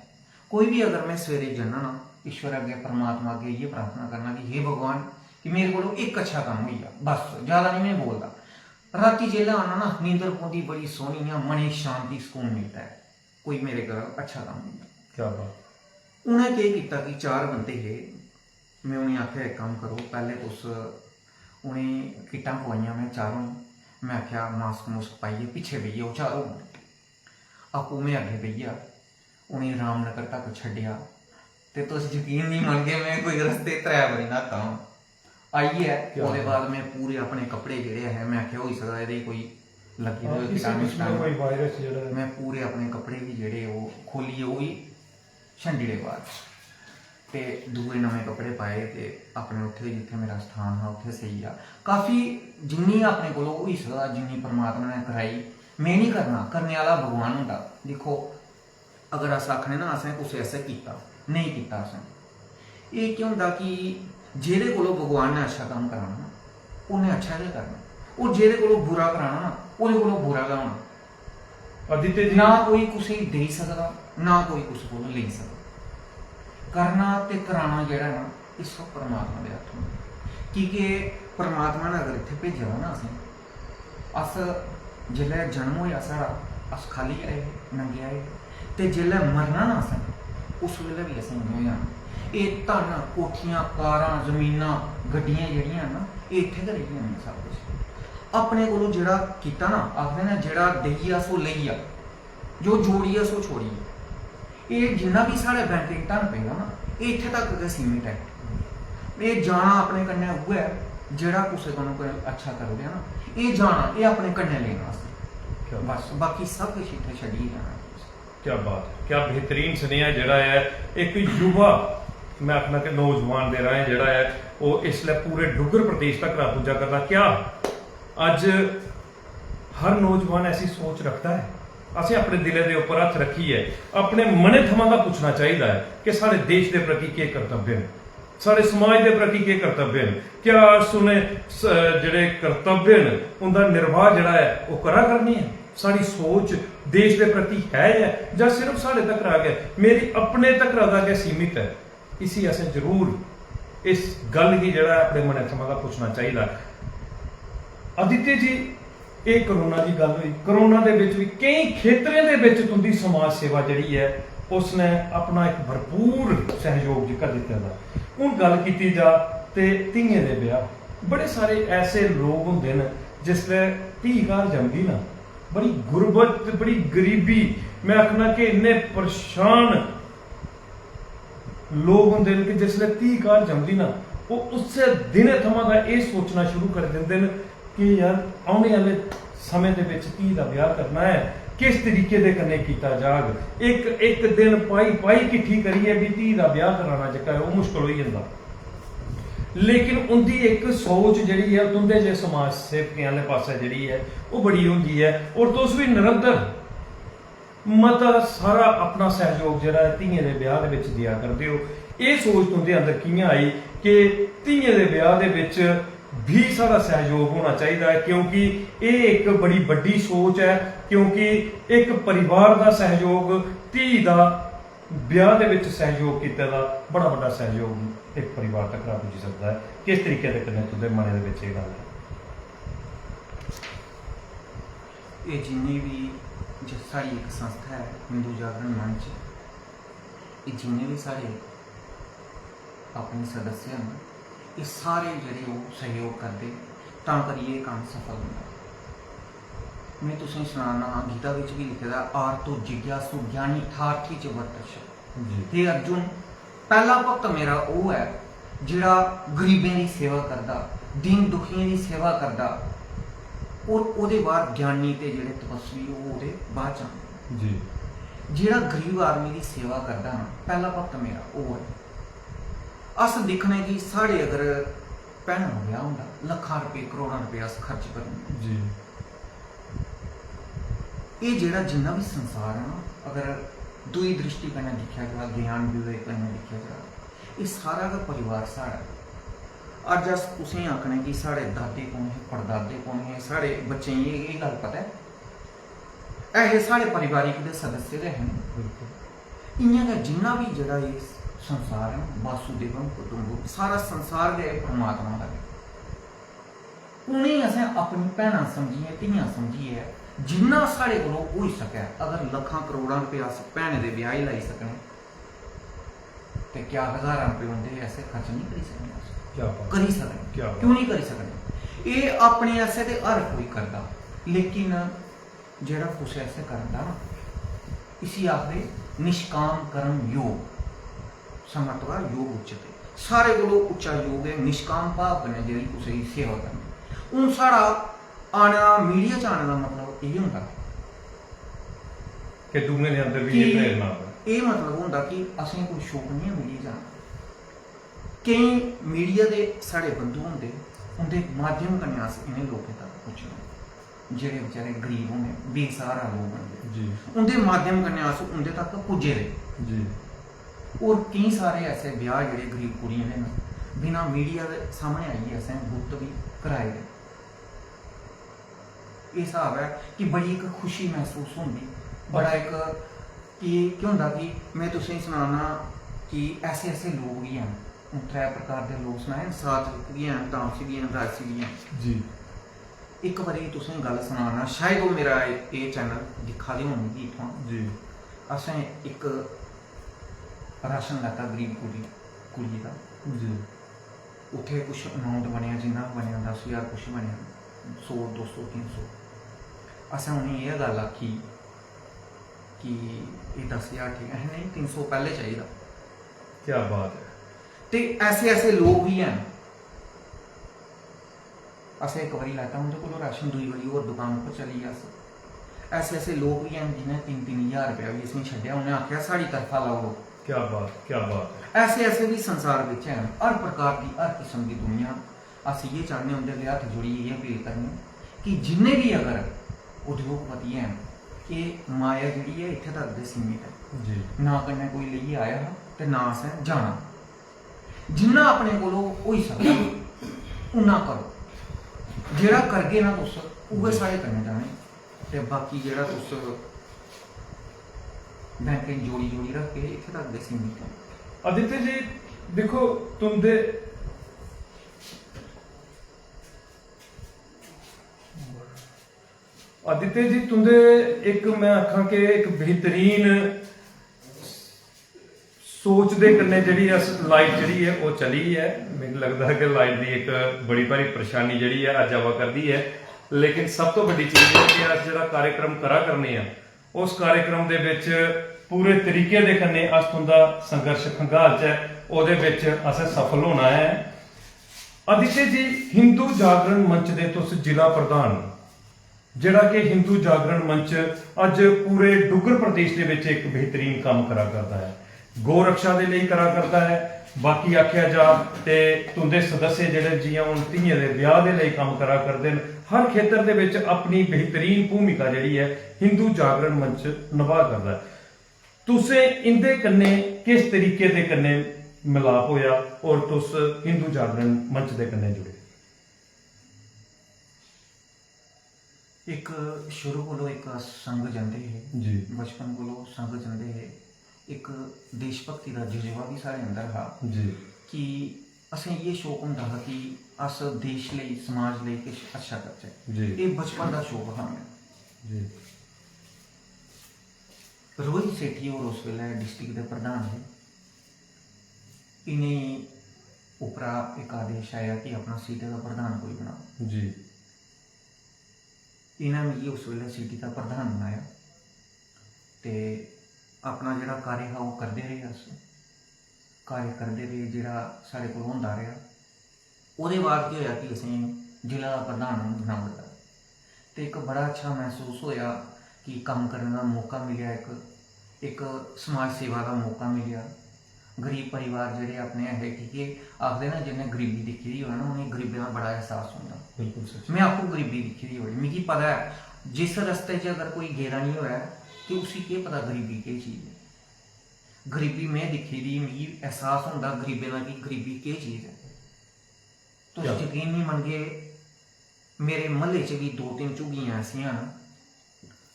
कोई बी अगर में सवेरे जन्ना ना, ईश्वर अग्गें, परमात्मा अग्गें इ'यै प्रार्थना करना कि हे भगवान, कि मेरे कोलों इक अच्छा कम्म होई जा, बस, जैदा निं में बोलदा। रातीं जेल्लै आना ना, नींदर पौंदी बड़ी सोह्नी, इ'यां मनै गी शांति, सकून मिलदा ऐ। कोई मेरे कोला अच्छा कम्म होई जा। क्या बात। उ'नें केह् कीता कि चार बंदे हे, में उ'नेंगी आखेआ, "इक कम्म करो, पैह्लें तुस," उ'नेंगी किट्टां पोआइयां में चारों, में आखेआ, "mask मुस्क पाइयै पिच्छें बेही जाओ चारों बंदे।" आपूं में अग्गें बेही गेआ। उ'नेंगी रामनगर तक छड्डेआ। ते तुस यकीन निं मनगे, में कोई रस्ते त्रै बारी न्हाता हून। आइयै क्या ओह्दे बात। बाद में पूरे अपने कपड़े जेह्ड़े हे, में आखेआ, "होई सकदा एह्दे च कोई लग्गी दी हां, होऐ इसी कीटाणु कुछ ना शीटाणु।" कोई वायरस जेह्ड़ा ऐ। में पूरे अपने कपड़े बी जेह्ड़े ओह् खोह्लियै ओह् बी छंडी ओड़े बाह्र। ते दूए नमें कपड़े पाए ते अपने उत्थै जित्थै मेरा स्थान हा उत्थै सेई गेआ। काफी जिन्नी अपने कोलों होई सकदा, जिन्नी परमात्मा ने कराई, में निं करना, करने आह्ला भगवान होंदा। दिक्खो, अगर अस आखने ना असें कुसै आस्तै कीता, नेईं कीता असें, एह् केह् होंदा कि जेह्दे कोलों भगवान ने अच्छा कम्म कराना ना, उन्नै अच्छा गै करना। और जेह्दे कोलों बुरा कराना ना, ओह्दे कोलों बुरा गै होना। आदित्य जी। ना कोई कुसै गी देई सकदा, ना कोई कुसै कोलों लेई सकदा। करना ते कराना जेह्ड़ा ना, एह् सब परमात्मा दे हत्थ होंदा। की के परमात्मा ने अगर इत्थै भेजे दा ना असें, अस जिसलै जन्म होएआ साढ़ा, अस खाल्ली आए हे, नंगे आए हे, ते जिसलै मरना ना असें, उस बेल्लै बी असें इ'यां गै जाना। एह् धन, कोठियां, कारां, जमीनां, गड्डियां जेह्ड़ियां न ना, एह् इत्थै गै रेही जानियां सब कुछ। अपने कोलों जेह्ड़ा कीता ना, आखदे ना, "जेह्ड़ा देइया सो लेइया, जो जोड़िया सो छोड़िया।" एह् जिन्ना बी साढ़े बैंक च धन पेदा ना, एह् इत्थै तक गै सीमित ऐ। एह् जाना अपने कन्नै उ'ऐ ऐ, जेह्ड़ा कुसै कन्नै कोई अच्छा करी ओड़ेआ ना, एह् जाना, एह् अपने कन्नै लेना असें। क्या बस, बाकी सब किश इत्थै छड्डियै जाना। क्या बात है, क्या बेहतरीन सुनेहा जेह्ड़ा ऐ इक युवा, मैं आखना कि नौजवान दे राहें जेह्ड़ा ऐ ओह् इसलै पूरे डुग्गर प्रदेश तक पुज्जा करदा। क्या अज्ज हर नौजवान ऐसी सोच रखदा ऐ? असें अपने दिलै दे उप्पर हत्थ रक्खियै अपने मनै थमां दा पुच्छना चाहिदा ऐ कि साढ़े देश दे प्रति केह् कर्तव्य न, साढ़े समाज दे प्रति केह् कर्तव्य न? क्या अस उ'नें स-, जेह्ड़े कर्तव्य न, उं'दा निर्वाह जेह्ड़ा ऐ, ओह् करा करने आं? साढ़ी सोच देश दे प्रति है ऐ जां सिर्फ साढ़े तकरा गै, मेरी अपने तकरा दा गै सीमित ऐ? इसी असें जरूर इस गल्ल गी जेह्ड़ा ऐ, अपने मनै थमां दा पुच्छना चाहिदा। आदित्य जी, एह् कोरोना दी गल्ल होई, कोरोना दे बिच बी केईं खेतरें दे बिच तुं'दी समाज सेवा जेह्ड़ी ऐ, उसने अपना इक भरपूर सैहयोग जेह्का दित्ते दा। हून गल्ल कीती जा ते धियें दे ब्याह्, बड़े सारे ऐसे लोक होंदे न, जिसलै धी घर जमदी ना, बड़ी गुरबत, बड़ी गरीबी, मैं आखना कि इन्ने परेशान लोक होंदे न कि जिसलै धी घर जमदी ना, ओह् उस्सै दिनै थमां गै एह् सोचना शुरू करी दिंदे न कि यार, औने आह्ले समें दे बिच धी दा ब्याह् करना ऐ, किस तरीके दे कन्नै कीता जाग? इक, इक दिन पाई, पाई किट्ठी करियै बी धी दा ब्याह् कराना जेह्का ऐ, ओह् मुश्कल होई जंदा। लेकिन उं'दी इक सोच जेह्ड़ी ऐ, तुं'दे जे समाज सेवकें आह्ले पासै जेह्ड़ी ऐ, ओह् बड़ी होंदी ऐ। और तुस बी निरंतर मता सारा अपना सैहयोग जेह्ड़ा ऐ, धियें दे ब्याह् दे बिच देआ करदे ओ। एह् सोच तुं'दे अंदर कि'यां आई कि धियें दे ब्याह् दे बिच बी साढ़ा सैहयोग होना चाहिदा ऐ, क्योंकि एह् इक बड़ी बड्डी सोच ऐ, क्योंकि इक परिवार दा सैहयोग, धी दा ब्याह् दे बिच सैहयोग कीते दा बड़ा बड्डा सैहयोग इक परिवार तक पुज्जी सकदा ऐ। किस तरीके दे कन्नै तुं'दे मनै दे बिच एह् गल्ल ऐ? एह् जिन्नी बी ज-, साढ़ी इक संस्था ऐ हिंदू जागरण मंच, एह् जिन्ने बी साढ़े अपने सदस्य न, एह् सारे जेह्ड़े ओह् सैह्योग करदे, तां करियै एह् कम्म सफल होंदा। में तुसेंगी सनाना, गीता बिच बी लिखे दा, "आर्तो जिज्ञासु ज्ञानी थार्थी च वर्तस्व।" जी। हे अर्जुन, पैह्ला भक्त मेरा ओह् ऐ जेह्ड़ा गरीबें दी सेवा करदा, दीन दुखियें दी सेवा करदा, और ओह्दे बाद ज्ञानी ते जेह्ड़े तपस्वी ओह् ओह्दे बाद च आंदे। जी। जेह्ड़ा गरीब आदमी दी सेवा करदा ना, पैह्ला भक्त मेरा ओह् ऐ। अस दिक्खने कि साढ़े अगर भैनां दा ब्याह् होंदा, लक्खां रपेऽ, करोड़ां रपेऽ अस खर्च करने। जी। एह् जेह्ड़ा जिन्ना बी संसार ऐ ना, अगर दूई दृष्टि कन्नै दिक्खेआ जा, ज्ञान विवेक कन्नै दिक्खेआ जा, एह् सारा गै परिवार साढ़ा ऐ। अज्ज अस कुसै गी आखने कि साढ़े दादे कौन हे, पड़दादे कौन हे, साढ़े बच्चें गी एह् गल्ल पता ऐ? ऐ हे, साढ़े पारिवारिक दे सदस्य गै हे ना। बिल्कुल। इ'यां गै जिन्ना बी जेह्ड़ा एह् संसार ऐ ना, वासुदेवम कुटुंबम, सारा संसार गै परमात्मा दा गै। उ'नेंगी असें अपनी भैनां समझियै, धियां समझियै, जिन्ना साढ़े कोलों होई सकै, अगर लक्खां करोड़ां रपेऽ अस भैनें दे ब्याह् गी लाई सकने, ते क्या हजारां रपेऽ उं'दे आस्तै खर्च नेईं करी सकने अस? क्या बात। करी सकने। क्या बात। क्यों नेईं करी सकने? एह् अपने आस्तै ते हर कोई करदा, लेकिन जेह्ड़ा कुसै आस्तै करदा ना, इसी आखदे निष्काम कर्म योग, समत्वा योग उच्चते। सारे कोलों उच्चा योग ऐ निष्काम भाव कन्नै जेह्ड़ी कुसै दी सेवा करनी। हून साढ़ा आने दा, मीडिया च आने दा मतलब इ'यै होंदा कि दूएं दे अंदर बी कि एह् प्रेरणा आवै। एह् मतलब होंदा कि असें कोई शौक निं ऐ मीडिया च आने दा। केईं मीडिया दे साढ़े बंधु होंदे, उं'दे माध्यम कन्नै अस इ'नें लोकें तक पुज्जने, जेह्ड़े बेचारे गरीब होने, बेसहारा लोक होंदे, जी। उं'दे माध्यम कन्नै अस उं'दे तक पुज्जे दे। जी। होर केईं सारे ऐसे ब्याह् जेह्ड़े गरीब कुड़ियें दे न, बिना मीडिया दे सामनै आइयै असें गुप्त बी कराए दे। एह् स्हाब ऐ कि बड़ी इक खुशी मसूस होंदी, बड़ा इक कि केह् होंदा कि में तुसेंगी सनाना कि ऐसे ऐसे लोक बी हैन, हून त्रै प्रकार दे लोक सनाए न, सात्विक बी हैन, तामसी बी हैन, राजसी बी हैन। जी। इक बारी तुसेंगी गल्ल सनाना, शायद ओह् मेरा एह्, एह् चैनल दिक्खा दे होन मिगी इत्थुआं। जी। असें इक राशन लैता गरीब कुड़ी, कुड़ी दा। जी। उत्थै कुछ अमाउंट बनेआ, जिन्ना बनेआ, दस ज्हार कुछ बनेआ, सौ, दो सौ, तीन सौ। असें उ'नेंगी एह् गल्ल आखी कि एह् दस ज्हार ठीक ऐ, अहें, "नेईं, तीन सौ पैह्ले चाहिदा।" क्या बात ऐ। ते ऐसे ऐसे लोक बी हैन। असें इक बारी लैता उं'दे कोलों राशन, दूई बारी होर दुकान उप्पर चली गे अस। ऐसे ऐसे लोक बी हैन जि'नें तिन्न तिन्न ज्हार रपेआ बी असेंगी छड्डेआ, उ'नें आखेआ, "साढ़ी तरफा लाई ओड़ो।" क्या बात, क्या बात ऐ। ऐसे ऐसे बी संसार बिच हैन, हर प्रकार दी, हर किस्म दी दुनिया। अस इ'यै चाह्न्ने, उं'दे अग्गें हत्थ जोड़ियै इ'यै अपील करने कि जिन्ने बी अगर उद्योगपति हैन, एह् माया जेह्ड़ी ऐ इत्थै तक गै सीमित ऐ। जी। ना कन्नै कोई लेइयै आया हा ते ना असें जाना। जिन्ना अपने कोलों होई सकदा उन्ना करो। जेह्ड़ा करगे ना तुस, उ'ऐ जी। साढ़े कन्नै जाने। ते बाकी जेह्ड़ा तुस बैंकें जोड़ी जोड़ी रखगे, इत्थै तक गै सीमित ऐ। आदित्य जी, दिक्खो, तुं'दे, आदित्य जी, तुं'दे इक, में आखां कि इक बेहतरीन सोच दे कन्नै जेह्ड़ी अस लाइफ जेह्ड़ी ऐ ओह् चली ऐ। मिगी लगदा ऐ कि लाइफ दी इक बड़ी भारी परेशानी जेह्ड़ी ऐ अज्ज आवा करदी ऐ, लेकिन सब तो बड्डी चीज एह् ऐ कि अस जेह्ड़ा कार्यक्रम करा करने आं, उस कार्यक्रम दे बिच पूरे तरीके दे कन्नै अस तुं'दा संघर्ष खंगालचै, ओह्दे बिच असें सफल होना ऐ। आदित्य जी, हिंदू जागरण मंच दे तुस जिला प्रधान, जेह्ड़ा कि हिंदू जागरण मंच अज्ज पूरे डुग्गर प्रदेश दे बिच इक बेहतरीन कम्म करा करदा ऐ, गौ रक्षा दे लेई करा करदा ऐ, बाकी आखेआ जा ते तुं'दे सदस्य जेह्ड़े जि'यां हून धियें दे ब्याह् दे लेई कम्म करा करदे न, हर खेतर दे बिच अपनी बेहतरीन भूमिका जेह्ड़ी ऐ हिंदू जागरण मंच नभा करदा ऐ। तुसें इं'दे कन्नै किस तरीके दे कन्नै मिलाप होएआ और तुस हिंदू जागरण मंच दे कन्नै जुड़े? इक शुरू कोलों इक अस संघ जंदे हे, जी। बचपन कोलों संघ जंदे हे। इक देशभक्ति दा जज्बा बी साढ़े अंदर हा जी। कि असें इ'यै शौक होंदा हा कि अस देश लेई, समाज लेई किश अच्छा करचै। जी। एह् बचपन दा शौक हा मेरा। जी। रोहित सेठी होर उस बेल्लै डिस्ट्रिक्ट दे प्रधान हे। इ'नेंगी उप्परा इक आदेश आया कि अपना सीटे दा प्रधान कोई बनाओ। जी। इ'नें मिगी उस बेल्लै सिटी दा प्रधान बनाया ते अपना जेह्ड़ा कार्य हा ओह् करदे रेह् अस। कार्य करदे रेह्, जेह्ड़ा साढ़े कोल होंदा रेहा। ओह्दे बाद केह् होएआ कि असें जिला दा प्रधान बनाई ओड़ेआ ते इक बड़ा अच्छा मसूस होएआ कि कम्म करने दा मौका मिलेआ, इक, इक समाज सेवा दा मौका मिलेआ। गरीब परिवार जेह्ड़े अपने ऐ हे, की के आखदे ना, जि'नें गरीबी दिक्खी दी होऐ ना, उ'नेंगी गरीबें दा बड़ा एहसास होंदा। बिल्कुल सच। में आपूं गरीबी दिक्खी दी होई, मिगी पता ऐ जिस रस्ते च अगर कोई गेदा निं होऐ ते उसी केह् पता गरीबी केह् चीज ऐ। गरीबी में दिक्खी दी, मिगी एहसास होंदा गरीबें दा कि गरीबी केह् चीज ऐ। तुस क्या? यकीन निं मनगे, मेरे म्हल्ले च बी दो तिन्न झुग्गियां ऐसियां न,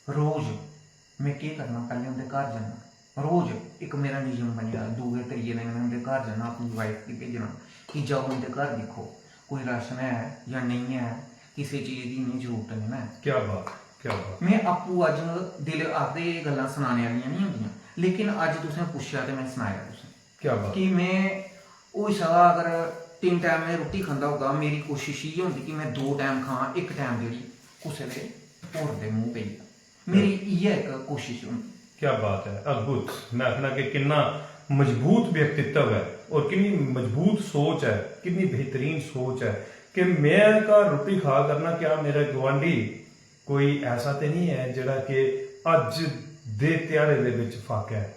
रोज में केह् करना, पैह्लें उं'दे घर जन्ना, रोज इक मेरा नियम बनी गेआ, दूए त्रिये दिन में उं'दे घर जन्ना, अपनी वाइफ गी भेजना कि जाओ उं'दे घर दिक्खो, कोई राशन है जां नेईं है, किसे चीज दी इ'नेंगी जरूरत निं ना ऐ। क्या बात, क्या बात। में आपूं अज्ज दिल आखदे एह् गल्लां सनाने आह्लियां निं होंदियां, लेकिन अज्ज तुसें पुच्छेआ ते में सनाया तुसें। क्या बात। कि में होई सकदा अगर तिन्न टैम में रुट्टी खंदा होगा, मेरी कोशिश इ'यै होंदी कि में दो टैम खां, इक टैम जेह्ड़ी कुसै दे होर दे मूंह् पेई जा। मेरी इ'यै इक कोशिश होंदी। क्या बात है, अद्भुत। मैं आखना कि किन्ना मजबूत व्यक्तित्व है और किन्नी मजबूत सोच है, किन्नी बेहतरीन सोच है कि मैं घर रुट्टी खा करना, क्या मेरा गुआंढी कोई ऐसा ते नहीं है जेह्ड़ा कि अज्ज दे ध्याड़े दे बिच फाकै है।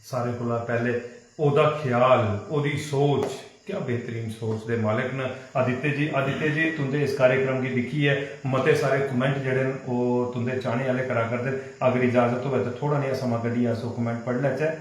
सारे कोला पैह्ले ओह्दा ख्याल, ओह्दी सोच, क्या बेहतरीन सोच दे मालक न आदित्य जी। आदित्य जी, तुंदे इस कार्यक्रम गी दिक्खियै मते सारे कमेंट जेह्ड़े न, ओह् तुंदे चाह्ने आह्ले करा करदे न। अगर इजाजत होऐ ते थोह्ड़ा नेहा समां कड्ढियै अस ओह् कमेंट पढ़ी लैचै,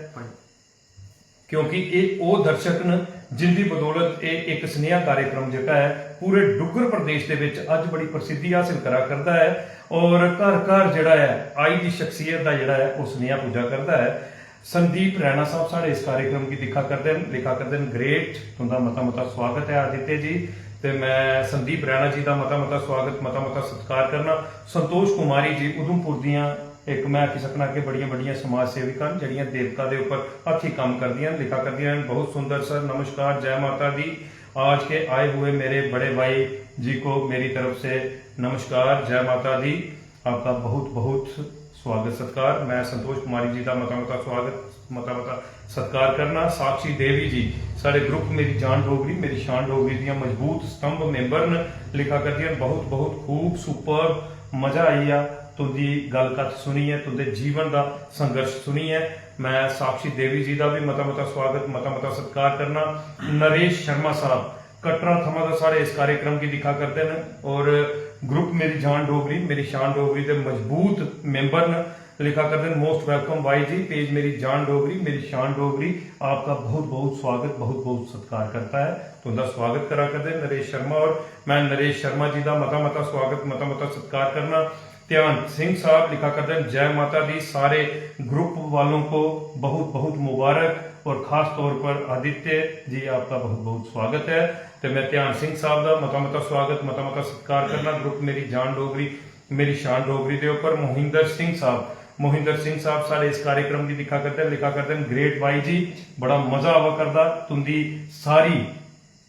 क्योंकि एह् ओह् दर्शक न जिंदी बदौलत एह् इक सनेहा कार्यक्रम जेह्का ऐ, पूरे डुग्गर प्रदेश दे बिच अज्ज बड़ी प्रसिद्धि हासल करा करदा ऐ और घर घर जेह्ड़ा ऐ, आई दी शख्सियत दा जेह्ड़ा ऐ, ओह् सनेहा पुज्जा करदा ऐ। संदीप रैणा साहब साढ़े इस कार्यक्रम गी दिक्खा करदे न, लिखा करदे न, "ग्रेट।" तुंदा मता मता स्वागत ऐ आदित्य जी। ते मैं संदीप रैणा जी दा मता मता स्वागत, मता मता सत्कार करना। संतोष कुमारी जी उधमपुर दियां, इक मैं आखी सकना कि बड़ियां बड़ियां समाज सेविका न, जेह्ड़ियां देवका दे उप्पर हत्थी कम्म करदियां न, लिखा करदियां न, "बहुत सुंदर सर, नमस्कार, जय माता दी। आज के आए हुए मेरे बड़े भाई जी को मेरी तरफ से नमस्कार, जय माता दी।" आपका बहुत बहुत स्वागत सत्कार। मैं संतोष कुमारी जी दा मता मता स्वागत, मता मता सत्कार करना। साक्षी देवी जी साढ़े ग्रुप मेरी जान डोगरी, मेरी शान डोगरी दियां मजबूत स्तंभ मेंबर न, लिखा करदियां न, "बहुत बहुत खूब, सुपर, मजा आई गेआ तुंदी गल्ल कत्थ सुनियै, तुंदे जीवन दा संघर्ष सुनियै।" मैं साक्षी देवी जी दा भी मता मता स्वागत, मता मता सत्कार करना। नरेश शर्मा साहब कटरा थमां दा साढ़े इस कार्यक्रम गी दिक्खा करदे न और ग्रुप मेरी जान डोगरी, मेरी शान डोगरी दे मजबूत मेंबर न, लिखा करदे न, "मोस्ट वेलकम भाई जी, पेज मेरी जान डोगरी, मेरी शान डोगरी, आपका बहुत बहुत स्वागत, बहुत बहुत सत्कार करता है।" तुंदा स्वागत करा करदे न नरेश शर्मा और मैं नरेश शर्मा जी दा मता मता स्वागत, मता मता सत्कार करना। ध्यान सिंह साहब लिखा करदे न, "जय माता दी, सारे ग्रुप वालों को बहुत बहुत मुबारक और खास तौर पर आदित्य जी, आपका बहुत बहुत स्वागत है।" ते मैं ध्यान सिंह साहब दा मता मता स्वागत, मता मता सत्कार करना। ग्रुप मेरी जान डोगरी, मेरी शान डोगरी दे उप्पर मोहिंदर सिंह साहब, मोहिंदर सिंह साहब साढ़े इस कार्यक्रम गी दिक्खा करदे न, लिखा करदे न, "ग्रेट भाई जी, बड़ा मजा आवा करदा तुंदी सारी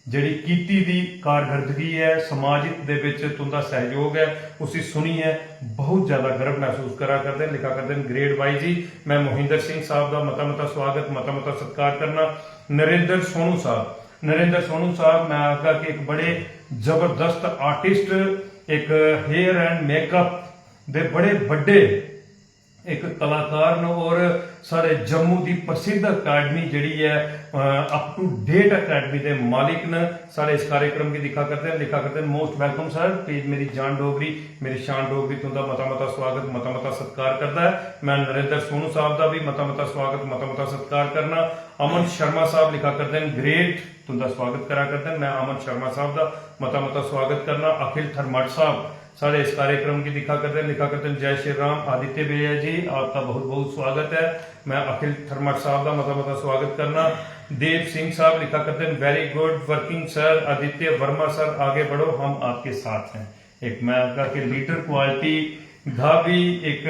जेह्ड़ी कीती दी कारकर्दगी ऐ, समाज हित दे बिच तुंदा सैहयोग ऐ, उसी सुनियै बहुत ज्यादा गर्व मसूस करा करदे न।" लिखा करदे न, "ग्रेट भाई जी, मैं मोहिंदर सिंह साहब दा मता मता स्वागत, मता मता सत्कार करना।" नरेंद्र सोनू साहब, नरेंद्र सोनू साहब, मैं आखगा कि इक बड़े जबरदस्त आर्टिस्ट, इक हेयर एंड मेकअप दे बड़े बड्डे इक कलाकार न और साढ़े जम्मू दी प्रसिद्ध अकैडमी जेह्ड़ी ऐ, अप टू डेट अकैडमी दे मालिक न, साढ़े इस कार्यक्रम गी दिक्खा करदे न, लिखा करदे न, "मोस्ट वेलकम सर, पेज मेरी जान डोगरी, मेरी शान डोगरी तुंदा मता मता स्वागत, मता मता सत्कार करदा ऐ।" मैं नरेंद्र सोनू साहब दा भी मता मता स्वागत, मता मता सत्कार करना। अमन शर्मा साहब लिखा करदे न, "ग्रेट।" तुंदा स्वागत करा करदे न। मैं अमन शर्मा साहब दा मता मता स्वागत करना। अखिल थरमट साहब साढ़े इस कार्यक्रम गी दिक्खा करदे न, लिखा करदे न, "जय श्री राम आदित्य भैया जी, आपका बहुत बहुत स्वागत है।" मैं अखिल थरमट साहब दा मता मता स्वागत करना। देव सिंह साहब लिखा करदे न, "Very good working sir, Aditya Verma sir, आगे बढ़ो, हम आपके साथ हैं।" इक मैं आखगा कि लीडर क्वालिटी दा भी इक,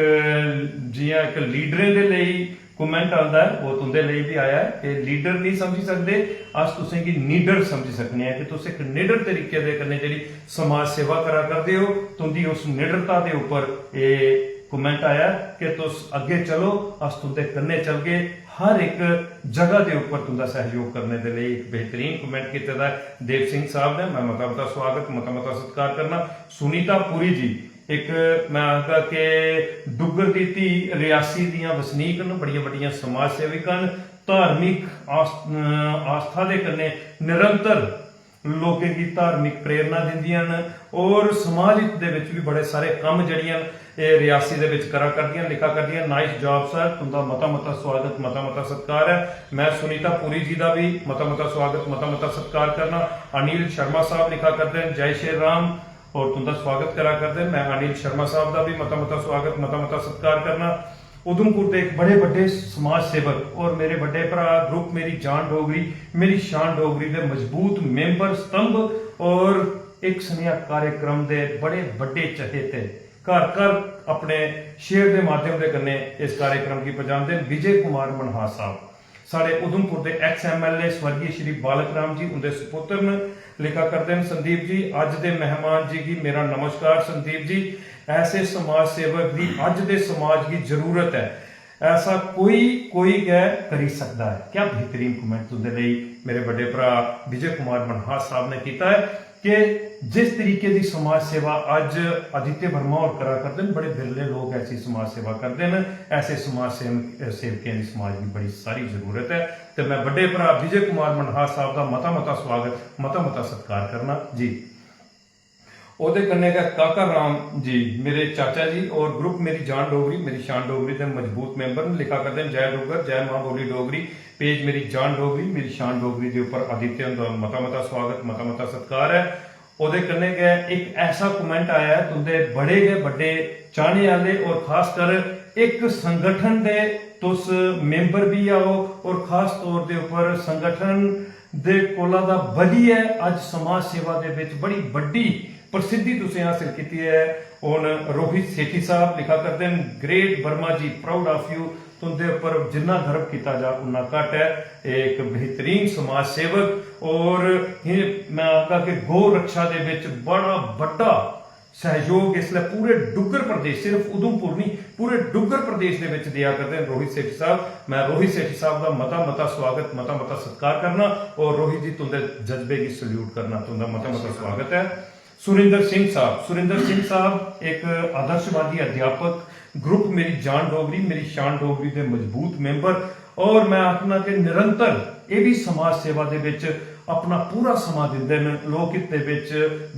जियां इक लीडरें दे लेई कमेंट आंदा ऐ, ओह् तुंदे लेई बी आया ऐ। ते लीडर नहीं समझी सकदे, अस तुसेंगी नीडर समझी सकने आं कि तुस इक निडर तरीके दे कन्नै जेह्ड़ी समाज सेवा करा करदे ओ, तुंदी उस निडरता दे उप्पर एह् कमेंट आया कि तुस अग्गें चलो, अस तुंदे कन्नै चलगे। हर इक जगह दे उप्पर तुंदा सैहयोग करने दे लेई इक बेहतरीन कमेंट कीते दा ऐ देव सिंह साहब ने। मैं मता मता स्वागत, मता मता सत्कार करना। सुनीता पुरी जी, इक मैं आखगा कि डुग्गर दी धी, रियासी दियां वसनीक न, बड़ियां बड्डियां समाज सेविका न, धार्मिक आस-, अ, आस्था दे कन्नै निरंतर लोकें गी धार्मिक प्रेरणा दिंदियां न और समाज हित दे विच भी बड़े सारे कम्म जेह्ड़ियां न, एह् रियासी दे विच करा करदियां, लिखा करदियां। Nice job sir, तुंदा मता मता स्वागत, मता मता सत्कार ऐ। मैं सुनीता पुरी जी दा भी मता मता स्वागत, मता मता सत्कार करना। अनिल शर्मा साहब लिखा करदे न, "जय श्री राम।" और तुंदा स्वागत करा करदे न। मैं अनिल शर्मा साहब दा भी मता मता स्वागत, मता मता सत्कार करना। उधमपुर दे इक बड़े बड्डे समाज सेवक और मेरे बड्डे भरा ग्रुप मेरी जान डोगरी, मेरी शान डोगरी दे मजबूत मेंबर, स्तंभ और इक सनेहा कार्यक्रम दे बड़े बड्डे चहेते, घर घर अपने शेयर दे माध्यम दे कन्नै इस कार्यक्रम गी पजांदे न, विजय कुमार मनहास साहब। साढ़े उधमपुर दे एक्स एमएलए स्वर्गीय श्री बालक राम जी उंदे सुपुत्र न। लिखा करदे न, "संदीप जी, अज्ज दे मेहमान जी गी मेरा नमस्कार।" संदीप जी, ऐसे समाज सेवक दी अज्ज दे समाज गी जरूरत ऐ। ऐसा कोई कोई गै करी सकदा ऐ। क्या बेहतरीन कमेंट तुंदे लेई मेरे बड्डे भ्रा विजय कुमार मनहास साहब ने कीता ऐ कि जिस तरीके दी समाज सेवा अज्ज आदित्य वर्मा होर करा करदे न, बड़े बिरले लोक ऐसी समाज सेवा करदे न। ऐसे समाज सेव- सेवकें दी समाज गी बड़ी सारी जरूरत ऐ। ते मैं बड्डे भ्रा विजय कुमार मनहास साहब दा मता मता स्वागत, मता मता सत्कार करना जी। ओह्दे कन्नै गै काका राम जी, मेरे चाचा जी, और ग्रुप मेरी जान डोगरी, मेरी शान डोगरी दे मजबूत मेंबर न, लिखा करदे न, "जय डुग्गर, जय मां बोली डोगरी, पेज मेरी जान डोगरी, मेरी शान डोगरी" दे उप्पर आदित्य हुंदा मता मता स्वागत, मता मता सत्कार ऐ। ओह्दे कन्नै गै इक ऐसा कमेंट आया ऐ, तुंदे बड़े गै बड्डे चाहने आह्ले और खासकर इक संगठन दे तुस मेंबर बी आओ और खास तौर दे उप्पर संगठन दे कोला दा बधियै अज्ज समाज सेवा दे बिच बड़ी बड्डी प्रसिद्धि तुसें हासल कीती ऐ। हून रोहित सेठी साहब लिखा करदे न, "Great Verma ji, proud of you।" तुंदे उप्पर जिन्ना गर्व कीता जा उन्ना घट्ट ऐ। एह् इक बेहतरीन समाज सेवक और एह् मैं आखगा कि गौ रक्षा दे बिच बड़ा बड्डा सहयोग इसलै पूरे डुग्गर प्रदेश, सिर्फ उधमपुर नहीं, पूरे डुग्गर प्रदेश दे विच देआ करदे न रोहित सेठी साहब। मैं रोहित सेठी साहब दा मता मता स्वागत, मता मता सत्कार करना और रोहित जी तुंदे जज्बे गी सल्यूट करना, तुंदा मता मता स्वागत है। सुरिंदर सिंह साहब, सुरिंदर सिंह साहब एक आदर्शवादी अध्यापक, ग्रुप मेरी जान डोगरी, मेरी शान डोगरी दे मजबूत मेंबर और मैं आखना कि निरंतर एह् भी समाज सेवा दे विच अपना पूरा समां दिंदे न, लोक हित दे विच,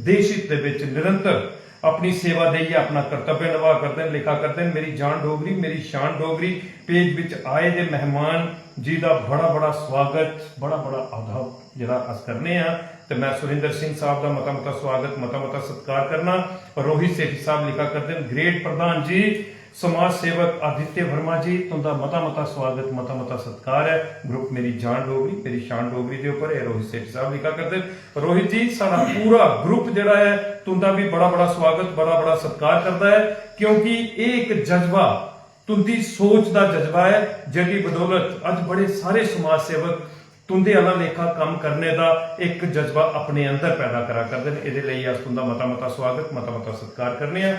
देश हित दे विच निरंतर अपनी सेवा देइयै अपना कर्तव्य निभाऽ करदे न, लिखा करदे न। मेरी जान डोगरी, मेरी शान डोगरी पेज विच आए दे मेहमान जी दा बड़ा बड़ा स्वागत, बड़ा बड़ा आदब जेह्ड़ा अस करने आं। ते मैं सुरिंदर सिंह साहब दा मता मता स्वागत, मता मता सत्कार करना। रोहित सेठी साहब लिखा करदे न, "Great प्रधान जी, समाज सेवक आदित्य वर्मा जी, तुंदा मता मता स्वागत, मता मता सत्कार ऐ। ग्रुप मेरी जान डोगरी, मेरी शान डोगरी दे उप्पर एह् रोहित सेठी साहब लिखा करदे न।" रोहित जी, साढ़ा पूरा ग्रुप जेह्ड़ा ऐ, तुंदा भी बड़ा बड़ा स्वागत, बड़ा बड़ा सत्कार करदा ऐ, क्योंकि एह् इक जज्बा, तुंदी सोच दा जज्बा ऐ, जेह्दी बदौलत अज्ज बड़े सारे समाज सेवक तुंदे आह्ला लेखा कम्म करने दा इक जज्बा अपने अंदर पैदा करा करदे न। एह्दे लेई अस तुंदा मता मता स्वागत, मता मता सत्कार करने आं।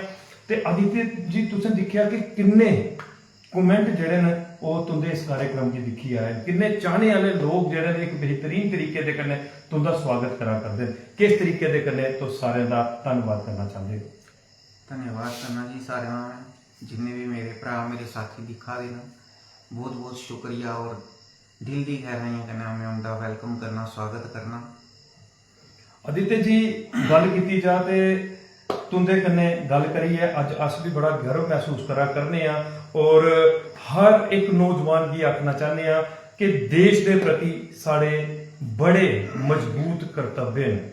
ते आदित्य जी, तुसें दिक्खेआ कि किन्ने कमेंट जेह्ड़े न, ओह् तुंदे इस कार्यक्रम गी दिक्खी आए न, किन्ने चाहने आह्ले लोक जेह्ड़े न, इक बेहतरीन तरीके दे कन्नै तुंदा स्वागत करा करदे न। किस तरीके दे कन्नै तुस सारें दा धन्नवाद करना चांह्दे ओ? धन्यवाद करना जी सारें दा, जिन्ने भी मेरे भ्राऽ, मेरे साथी दिक्खा दे न, बहुत बहुत शुक्रिया और दिल दी गैहराइयें कन्नै मैं उं'दा welcome करना, स्वागत करना। आदित्य जी, गल्ल कीती जा ते तुं'दे कन्नै गल्ल करियै अज्ज अस बी बड़ा गर्व मसूस करा करने आं और हर इक नौजवान गी आखना चाह्न्ने आं कि देश दे प्रति साढ़े बड़े मजबूत कर्तव्य न।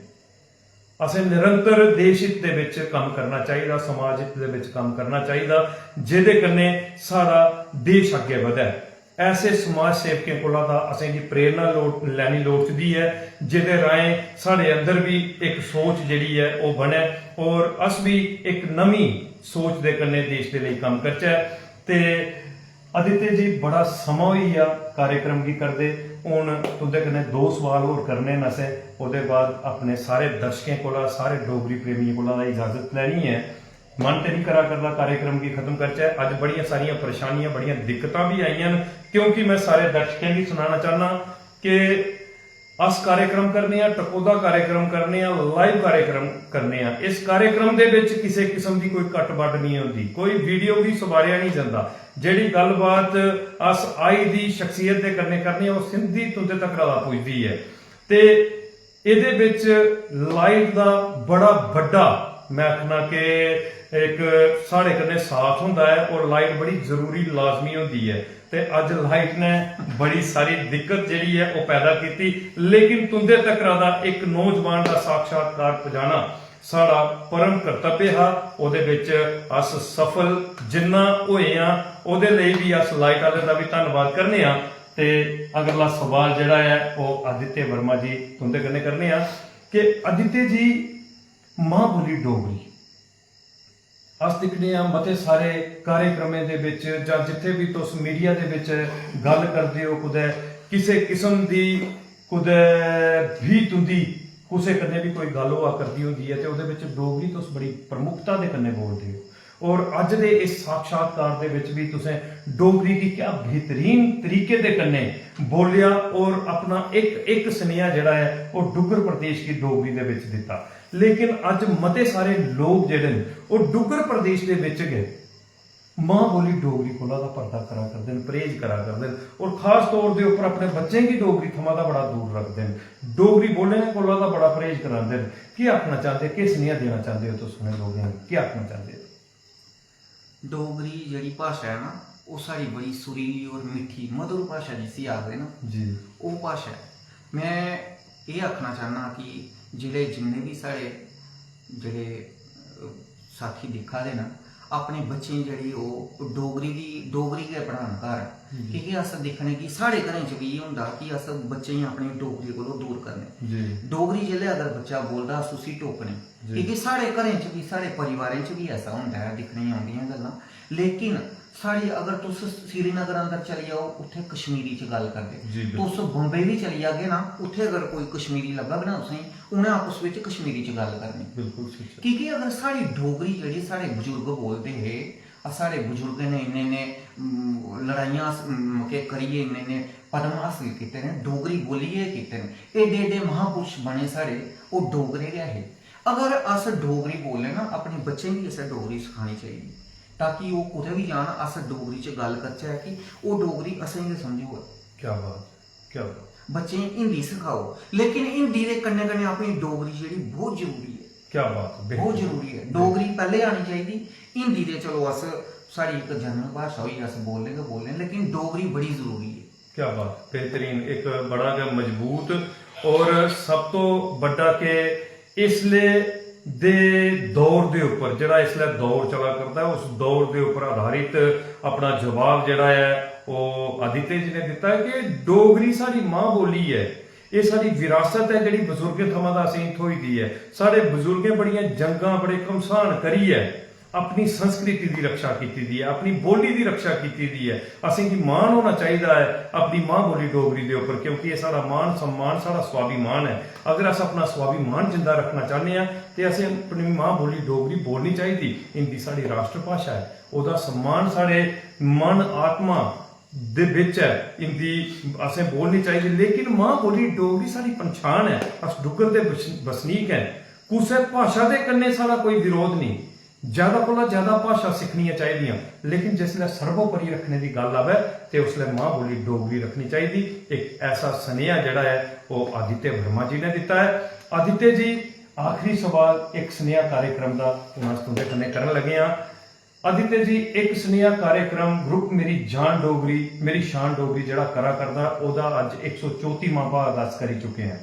असें निरंतर देश हित दे विच कम्म करना चाहिदा, समाज हित दे विच कम्म करना चाहिदा, जेह्दे कन्नै साढ़ा देश अग्गें बधै। ऐसे समाज सेवकें कोला दा असेंगी प्रेरणा लोड़, लैनी लोड़चदी ऐ, जेह्दे राहें साढ़े अंदर बी इक सोच जेह्ड़ी ऐ ओह् बनै और अस बी इक नमीं सोच दे कन्नै देश दे लेई कम्म करचै। ते आदित्य जी, बड़ा समां होई गेआ कार्यक्रम गी करदे। हून तुं'दे कन्नै दो सवाल होर करने न असें, ओह्दे बाद अपने सारे दर्शकें कोला, सारे डोगरी प्रेमियें कोला इजाजत लैनी ऐ। मन ते निं करा करदा कार्यक्रम गी खत्म करचै। अज्ज बड़ियां सारियां परेशानियां, बड़ियां दिक्कतां बी आइयां न, क्योंकि मैं सारे दर्शकें गी सनाना चाह्न्नां कि अस कार्यक्रम करने आं, टकोह्दा कार्यक्रम करने आं, live कार्यक्रम करने आं। इस कार्यक्रम दे विच किसे किस्म दी कोई कट-बट निं होंदी, कोई video गी सुबारेआ निं जंदा। जेह्ड़ी गल्लबात अस आई दी शख्सियत दे कन्नै करने आं, ओह् सिद्धी तुं'दे तक्कर आ पुजदी ऐ। ते एह्दे विच live दा बड़ा बड्डा, मैं आखना कि इक साढ़े कन्नै साथ होंदा ऐ और live बड़ी जरूरी, लाजमी होंदी ऐ। ते अज्ज live ने बड़ी सारी दिक्कत जेह्ड़ी ऐ ओह् पैदा कीती, लेकिन तुं'दे तक्कर दा इक नौजवान दा साक्षात्कार पजाना साढ़ा परम कर्तव्य हा। ओह्दे विच अस सफल जिन्ना होए आं, ओह्दे लेई बी अस live आह्लें दा बी धन्नवाद करने आं। ते अगला सवाल जेह्ड़ा ऐ ओह् आदित्य वर्मा जी तुं'दे कन्नै करने आं कि आदित्य जी, मां बोली डोगरी, अस दिक्खने आं मते सारे कार्यक्रमें दे बिच जां जित्थै बी तुस media दे बिच गल्ल करदे ओ, कुतै किसे किस्म दी कुतै बी तुं'दी कुसै कन्नै बी कोई गल्ल होआ करदी होंदी ऐ ते ओह्दे बिच डोगरी तुस बड़ी प्रमुखता दे कन्नै बोलदे ओ। और अज्ज दे इस साक्षात्कार दे विच भी तुसें डोगरी गी क्या बेहतरीन तरीके दे कन्नै बोलेआ और अपना इक इक सनेहा जेह्ड़ा ऐ ओह् डुग्गर प्रदेश गी डोगरी दे विच दित्ता। लेकिन अज्ज मते सारे लोक जेह्ड़े न ओह् डुग्गर प्रदेश दे विच गै मां बोली डोगरी कोला दा पर्दा करा करदे न, परहेज करा करदे न और खास तौर दे उप्पर अपने बच्चें गी डोगरी थमां दा बड़ा दूर रखदे न, डोगरी बोलने कोला दा बड़ा परहेज करांदे न। केह् आखना चांह्दे, केह् सनेहा देना चांह्दे ओ तुस उ'नें लोकें गी, केह् आखना चांह्दे ओ? डोगरी जेह्ड़ी भाशा ऐ ना, ओह् साढ़ी बड़ी सुरीली और मिट्ठी मधुर भाशा जिसी आखदे ना, जी ओह् भाशा ऐ। में एह् आखना चाह्न्नां कि जेह्ड़े जिन्ने बी साढ़े जेह्ड़े अ, साथी दिक्खा दे न, अपने बच्चें गी जेह्ड़ी ओह् डोगरी दी डोगरी गै पढ़ान घर। जी। की के अस दिक्खने कि साढ़े घरें च बी एह् होंदा कि अस बच्चें गी अपनी डोगरी कोला दूर करने। जी डोगरी जेल्लै अगर बच्चा बोलदा, अस उसी टोकने। जी। की के साढ़े घरें च बी, साढ़े परिवारें च बी ऐसा होंदा ऐ, दिक्खने गी औंदियां गल्लां। लेकिन साढ़ी, अगर तुस श्रीनगर अंदर चली जाओ, उत्थै कश्मीरी च गल्ल करदे। जी, बिल्कुल। तुस बम्बे बी चली जागे ना, उत्थै अगर कोई कश्मीरी लब्भग ना तुसेंगी, उ'नें आपस बिच कश्मीरी च गल्ल करनी। बिल्कुल सच्च। की के अगर साढ़ी डोगरी जेह्ड़ी साढ़े बजुर्ग बोलदे हे, अस, साढ़े बजुर्गें ने इन्ने इन्ने, उम, लड़ाइयां अस, उम, के करियै इन्ने इन्ने पदम हासल कीते न, डोगरी बोलियै कीते न। एड्डे एड्डे महापुरुष बने साढ़े, ओह् डोगरे गै हे। अगर अस डोगरी बोलने ना, अपने बच्चें गी असें डोगरी सखानी चाहिदी, ताकि ओह् कुतै बी जान, अस डोगरी च गल्ल करचै कि ओह् डोगरी असेंगी समझी होऐ। क्या बात, क्या बात। बच्चें गी हिंदी सखाओ, लेकिन हिंदी दे कन्नै कन्नै अपनी डोगरी जेह्ड़ी बहुत जरूरी ऐ। क्या बात, बहुत बिल्कुल। जरूरी ऐ। डोगरी पैह्ले आनी चाहिदी। हिंदी ते चलो अस, साढ़ी इक जनरल भाशा होई, अस बोलने गै बोलने, लेकिन डोगरी बड़ी जरूरी ऐ। क्या बात, बेहतरीन। इक बड़ा गै मजबूत और सब तो बड्डा के इसले दे दौर दे उप्पर, जेह्ड़ा इसलै दौर चला करदा ऐ, उस दौर दे उप्पर आधारित अपना जवाब जेह्ड़ा ऐ ओह् आदित्य जी ने दित्ता ऐ कि डोगरी साढ़ी मां बोली ऐ, एह् साढ़ी विरासत ऐ जेह्ड़ी बजुर्गें थमां दा असेंगी थ्होई दी ऐ। साढ़े बजुर्गें बड़ियां जंगां, बड़े घमसान करियै अपनी संस्कृति दी रक्षा कीती दी ऐ, अपनी बोली दी रक्षा कीती दी ऐ। असेंगी मान होना चाहिदा ऐ अपनी मां बोली डोगरी दे उप्पर, क्योंकि एह् साढ़ा मान सम्मान, साढ़ा स्वाभिमान ऐ। अगर अस अपना स्वाभिमान जिंदा रक्खना चाह्न्ने आं ते असें अपनी मां बोली डोगरी बोलनी चाहिदी। हिंदी साढ़ी राष्ट्रभाशा ऐ, ओह्दा सम्मान साढ़े मन आत्मा दे बिच ऐ। हिंदी असें बोलनी चाहिदी, लेकिन मां बोली डोगरी साढ़ी पंछान ऐ। अस डुग्गर दे बस-, बसनीक ऐं। कुसै भाशा दे कन्नै साढ़ा कोई विरोध नेईं, ज्यादा कोला ज्यादा भाशा सिक्खनियां चाहिदियां, लेकिन जिसलै सर्वोपरि रक्खने दी गल्ल आवै ते उसलै मां बोली डोगरी रक्खनी चाहिदी। इक ऐसा सनेहा जेह्ड़ा ऐ ओह् आदित्य वर्मा जी ने दित्ता ऐ। आदित्य जी, आखिरी सवाल इक सनेहा कार्यक्रम दा हून अस तुं'दे कन्नै करन लगे आं। आदित्य जी, इक सनेहा कार्यक्रम ग्रुप मेरी जान डोगरी, मेरी शान डोगरी जेह्ड़ा करा करदा, ओह्दा अज्ज इक सौ चौतीवां भाग अस करी चुके आं।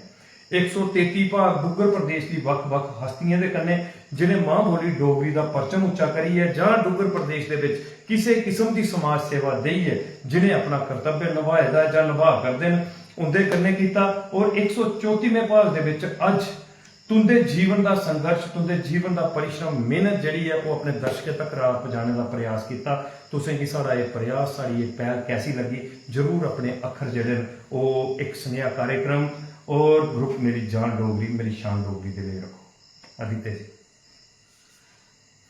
इक सौ तेती भाग डुग्गर प्रदेश दी बक्ख-बक्ख हस्तियें दे कन्नै, जिनें मां बोली डोगरी दा परचम उच्चा करियै जां डुग्गर प्रदेश दे बिच किसे किस्म दी समाज सेवा देइयै जिनें अपना कर्तव्य नभाए दा ऐ जां नभा करदे न, उंदे कन्नै कीता। और इक सौ चौतीवें भाग दे बिच अज्ज तुंदे जीवन दा संघर्ष, तुंदे जीवन दा परिश्रम, मेहनत जेह्ड़ी ऐ, ओह् अपने दर्शकें तक पजाने दा प्रयास कीता। तुसें गी साढ़ा एह् प्रयास, साढ़ी एह् पैह्ल कैसी लग्गी? जरूर अपने अक्खर जेह्ड़े न, ओह् इक सनेहा कार्यक्रम और ग्रुप मेरी जान डोगरी, मेरी शान डोगरी दे लेई रक्खो। आदित्य जी।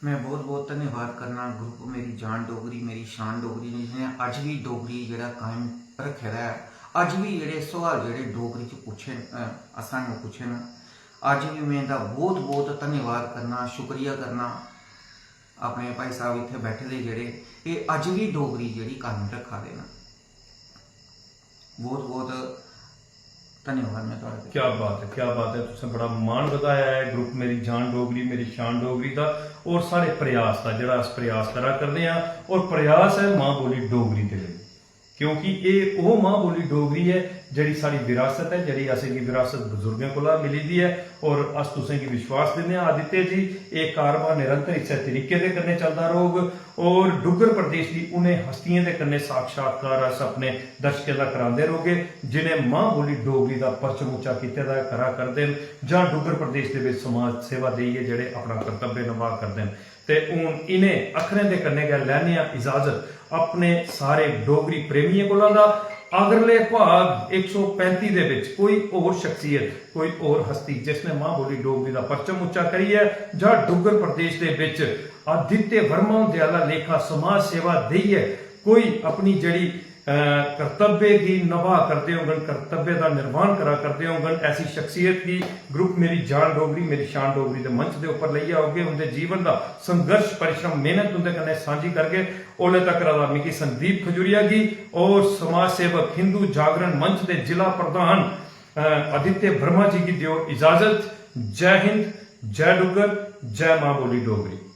में बहुत बहुत धन्यवाद करना ग्रुप मेरी जान डोगरी, मेरी शान डोगरी ने, जि'नें अज्ज बी डोगरी जेह्ड़ा कायम रक्खे दा ऐ। अज्ज बी जेह्ड़े सवाल जेह्ड़े डोगरी च पुच्छे न, अ, सानूं पुच्छे न, अज्ज बी में इं'दा बहुत बहुत धन्यवाद करना, शुक्रिया करना। अपने भाई साहब इत्थै बैठे दे जेह्ड़े, एह् अज्ज बी डोगरी जेह्ड़ी कायम रक्खा दे न। बहुत बहुत धन्यवाद में थुआढ़े। क्या बात है, क्या बात है। तुसें बड़ा मान बधाया ऐ ग्रुप मेरी जान डोगरी, मेरी शान डोगरी दा, और साढ़े प्रयास दा, जेह्ड़ा अस प्रयास करा करने आं, और प्रयास ऐ मां बोली डोगरी दे लेई, क्योंकि एह् ओह् मां बोली डोगरी ऐ जेह्ड़ी साढ़ी विरासत ऐ, जेह्ड़ी असेंगी विरासत बजुर्गें कोला मिली दी ऐ। और अस तुसेंगी विश्वास दिन्ने आं आदित्य जी, एह् कारवां निरंतर इस्सै तरीके दे कन्नै चलदा रौह्ग। और डुग्गर प्रदेश दी उ'नें हस्तियें दे कन्नै साक्षात्कार अस अपने दर्शकें दा करांदे रौह्गे, जि'नें मां बोली डोगरी दा परचम उच्चा कीते दा ऐ, करा करदे न, जां डुग्गर प्रदेश दे बिच समाज सेवा देइयै जेह्ड़े अपना कर्तव्य नभा करदे न। ते हून इ'नें अक्खरें दे कन्नै गै लैने आं इजाजत अपने सारे डोगरी प्रेमियें कोला दा। अगले भाग इक सौ पैंती दे बिच कोई होर शख्सियत, कोई होर हस्ती जिसने मां बोली डोगरी दा परचम उच्चा करियै जां डुग्गर प्रदेश दे बिच आदित्य वर्मा हुंदे आह्ला लेखा समाज सेवा देइयै कोई अपनी जेह्ड़ी अ, कर्तव्य गी नभा करदे होङन, कर्तव्य दा निर्वहन करा करदे होङन, ऐसी शख्सियत गी ग्रुप मेरी जान डोगरी, मेरी शान डोगरी दे मंच दे उप्पर लेइयै औगे, उं'दे जीवन दा संघर्ष, परिश्रम, मेहनत उं'दे कन्नै सांझी करगे। ओल्ले तकर दा मिगी संदीप खजूरिया गी और समाज सेवक हिंदू जागरण मंच दे जिला प्रधान, अ, आदित्य वर्मा जी गी देओ इजाजत। जय हिंद, जय डुग्गर, जय मां बोली डोगरी।